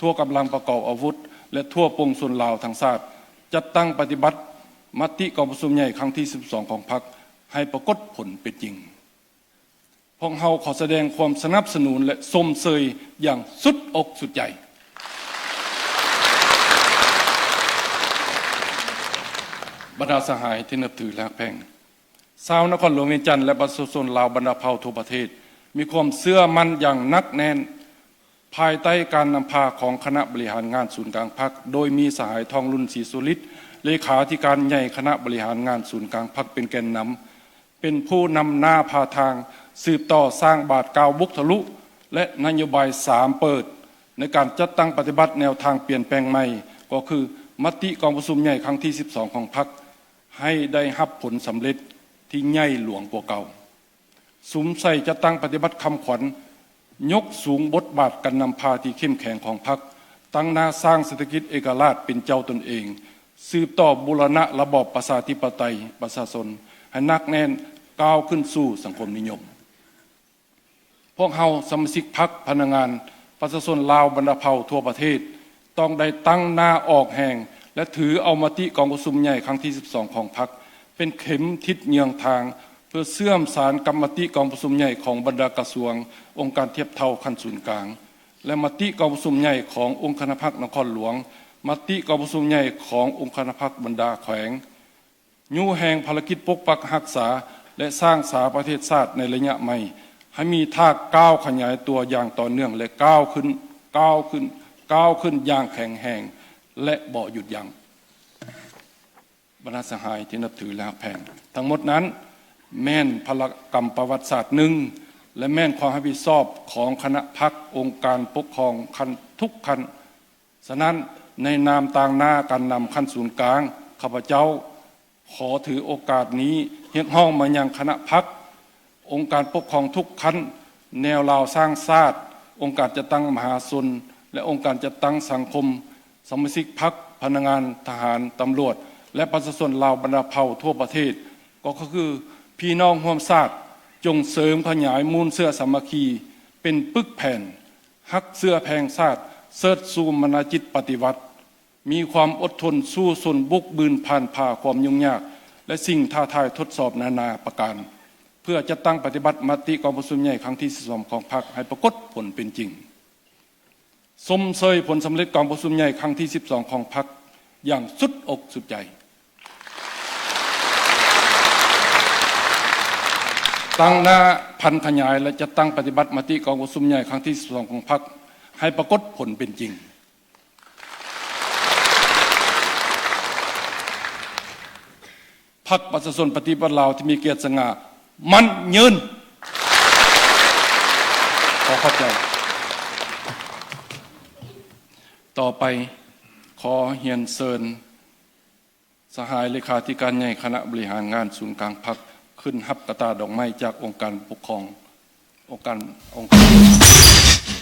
ທົ່ວກຳລັງປະກອບອາວຸດ ແລະ ທົ່ວປວງຊົນລາວທັງຊາດ ຈັດຕັ້ງປະຕິບັດມະຕິກອງປະຊຸມໃຫຍ່ຄັ້ງທີສິບສອງຂອງພັກ ໃຫ້ປາກົດຜົນເປັນຈິງ. ວກເຮົາຂໍສະແດງຄວາມສະໜັບສະໜູນ ແລະ ຊົມເຊີຍຢ່າງສຸດອົກສຸດໃຈ. ບັນດາສະຫາຍທີ່ນັບຖື ແລະ ຮັກແພງ, ຊາວນະຄອນຫຼວງວຽງຈັນ ແລະ ປະຊາຊົນລາວບັນດາເຜົ່າທົ່ວປະເທດ ມີຄວາມເຊື່ອໝັ້ນຢ່າງໜັກແໜ້ນ ພາຍໃຕ້ການນຳພາຂອງຄະນະບໍລິຫານງານສູນກາງພັກ, ໂດຍມີສະຫາຍ ທອງລຸນ ສີສຸລິດ ເລຂາທິການໃຫຍ່ຄະນະບໍລິຫານງານສູນກາງພັກ ເປັນແກນນຳ, ເປັນຜູ້ນຳໜ້າພາທາງ ສືບຕໍ່ສ້າງບາດກ້າວບຸກທະລຸ ແລະ ນະໂຍບາຍສາມເປີດ ໃນການຈັດຕັ້ງປະຕິບັດແນວທາງປ່ຽນແປງໃໝ່, ກໍຄືມະຕິກອງປະຊຸມໃຫຍ່ຄັ້ງທີສິບສອງຂອງພັກ ໃຫ້ໄດ້ຮັບຜົນສຳເລັດທີ່ໃຫຍ່ຫຼວງກວ່າເກົ່າ. ສຸມໃສ່ຈັດຕັ້ງປະຕິບັດຄຳຂວັນ ຍົກສູງບົດບາດການນຳພາທີ່ເຂັ້ມແຂງຂອງພັກ, ຕັ້ງໜ້າສ້າງເສດຖະກິດເອກະລາດເປັນເຈົ້າຕົນເອງ, ສືບຕໍ່ບູລະນະລະບອບປະຊາທິປະໄຕປະຊາຊົນໃຫ້ໜັກແໜ້ນ, ກ້າວຂຶ້ນສູ່ສັງຄົມນິຍົມ. ພວກເຮົາສະມາຊິກພັກ, ພະນັກງານ, ປະຊາຊົນລາວບັນດາເຜົ່າທົ່ວປະເທດ ຕ້ອງໄດ້ຕັ້ງໜ້າອອກແຮງ ແລະ ຖືເອົາມະຕິກອງປະຊຸມໃຫຍ່ຄັ້ງທີສິບສອງຂອງພັກ ເປັນເຂັມທິດເຍືອງທາງ ເພື່ອເຊື່ອມສານກັບມະຕິກອງປະຊຸມໃຫຍ່ຂອງບັນດາກະຊວງ, ອົງການທຽບເທົ່າຂັ້ນສູນກາງ ແລະ ມະຕິກອງປະຊຸມໃຫຍ່ຂອງອົງຄະນະພັກນະຄອນຫຼວງ, ມະຕິກອງປະຊຸມໃຫຍ່ຂອງອົງຄະນະພັກບັນດາແຂວງ, ຍູ້ແຮງພາລະກິດປົກປັກຮັກສາ ແລະ ສ້າງສາປະເທດຊາດໃນໄລຍະໃໝ່ ໃຫ້ມີທ່າກ້າວຂະຫຍາຍຕົວຢ່າງຕໍ່ເນື່ອງ ແລະ ກ້າວຂຶ້ນ, ກ້າວຂຶ້ນ, ກ້າວຂຶ້ນຢ່າງແຂງແຮງ ແລະ ບໍ່ຢຸດຢັ້ງ. ບັນດາສະຫາຍທີ່ນັບຖື ແລະ ຮັກແພງ, ທັງໝົດນັ້ນແມ່ນພາລະກຳປະຫວັດສາດໜຶ່ງ ແລະ ແມ່ນຄວາມຮັບຜິດຊອບຂອງຄະນະພັກ, ອົງການປົກຄອງຂັ້ນທຸກຂັ້ນ. ສະນັ້ນ, ໃນນາມຕາງໜ້າການນຳຂັ້ນສູນກາງ, ຂ້າພະເຈົ້າຂໍຖືໂອກາດນີ້ຮຽກຮ້ອງມາຍັງຄະນະພັກ, ອົງການປົກຄອງທຸກຂັ້ນ, ແນວລາວສ້າງຊາດ, ອົງການຈັດຕັ້ງມະຫາຊົນ ແລະ ອົງການຈັດຕັ້ງສັງຄົມ, ສະມາຊິກພັກ, ພະນັກງານ, ທະຫານ, ຕຳຫຼວດ ແລະ ປະຊາຊົນລາວບັນດາເຜົ່າທົ່ວປະເທດ, ກໍຄືພີ່ນ້ອງຮ່ວມຊາດ, ຈົ່ງເສີມຂະຫຍາຍມູນເຊື້ອສາມັກຄີເປັນປຶກແຜ່ນ, ຮັກເຊື້ອແພງຊາດ, ເຊີດຊູມານາຈິດປະຕິວັດ, ມີຄວາມອົດທົນສູ້ຊົນບຸກບືນຜ່ານຜ່າຄວາມຫຍຸ້ງຍາກ ແລະ ສິ່ງທ້າທາຍທົດສອບນານາປະການ, ເພື່ອຈັດຕັ້ງປະຕິບັດມະຕິກອງປະຊຸມໃຫຍ່ຄັ້ງທີສິບສອງຂອງພັກໃຫ້ປາກົດຜົນເປັນຈິງ. ຊົມເຊີຍຜົນສຳເລັດກອງປະຊຸມໃຫຍ່ຄັ້ງທີສິບສອງຂອງພັກຢ່າງສຸດອົກສຸດໃຈ. ຕັ້ງໜ້າຜັນຂະຫຍາຍ ແລະ ຈັດຕັ້ງປະຕິບັດມະຕິກອງປະຊຸມໃຫຍ່ຄັ້ງທີສິບສອງຂອງພັກໃຫ້ປາກົດຜົນເປັນຈິງ. ພັກປະຊາຊົນປະຕິວັດລາວທີ່ມີກຽດສະຫງ່າ ໝັ້ນຍືນ. ຂໍຂອບໃຈ. ຕໍ່ໄປ, ຂໍຮຽນເຊີນ ສະຫາຍເລຂາທິການໃຫຍ່ຄະນະບໍລິຫານງານສູນກາງພັກ ຂຶ້ນຮັບກະຕ່າດອກໄມ້ຈາກອົງການປົກຄອງ, ອົງການ, ອົງການ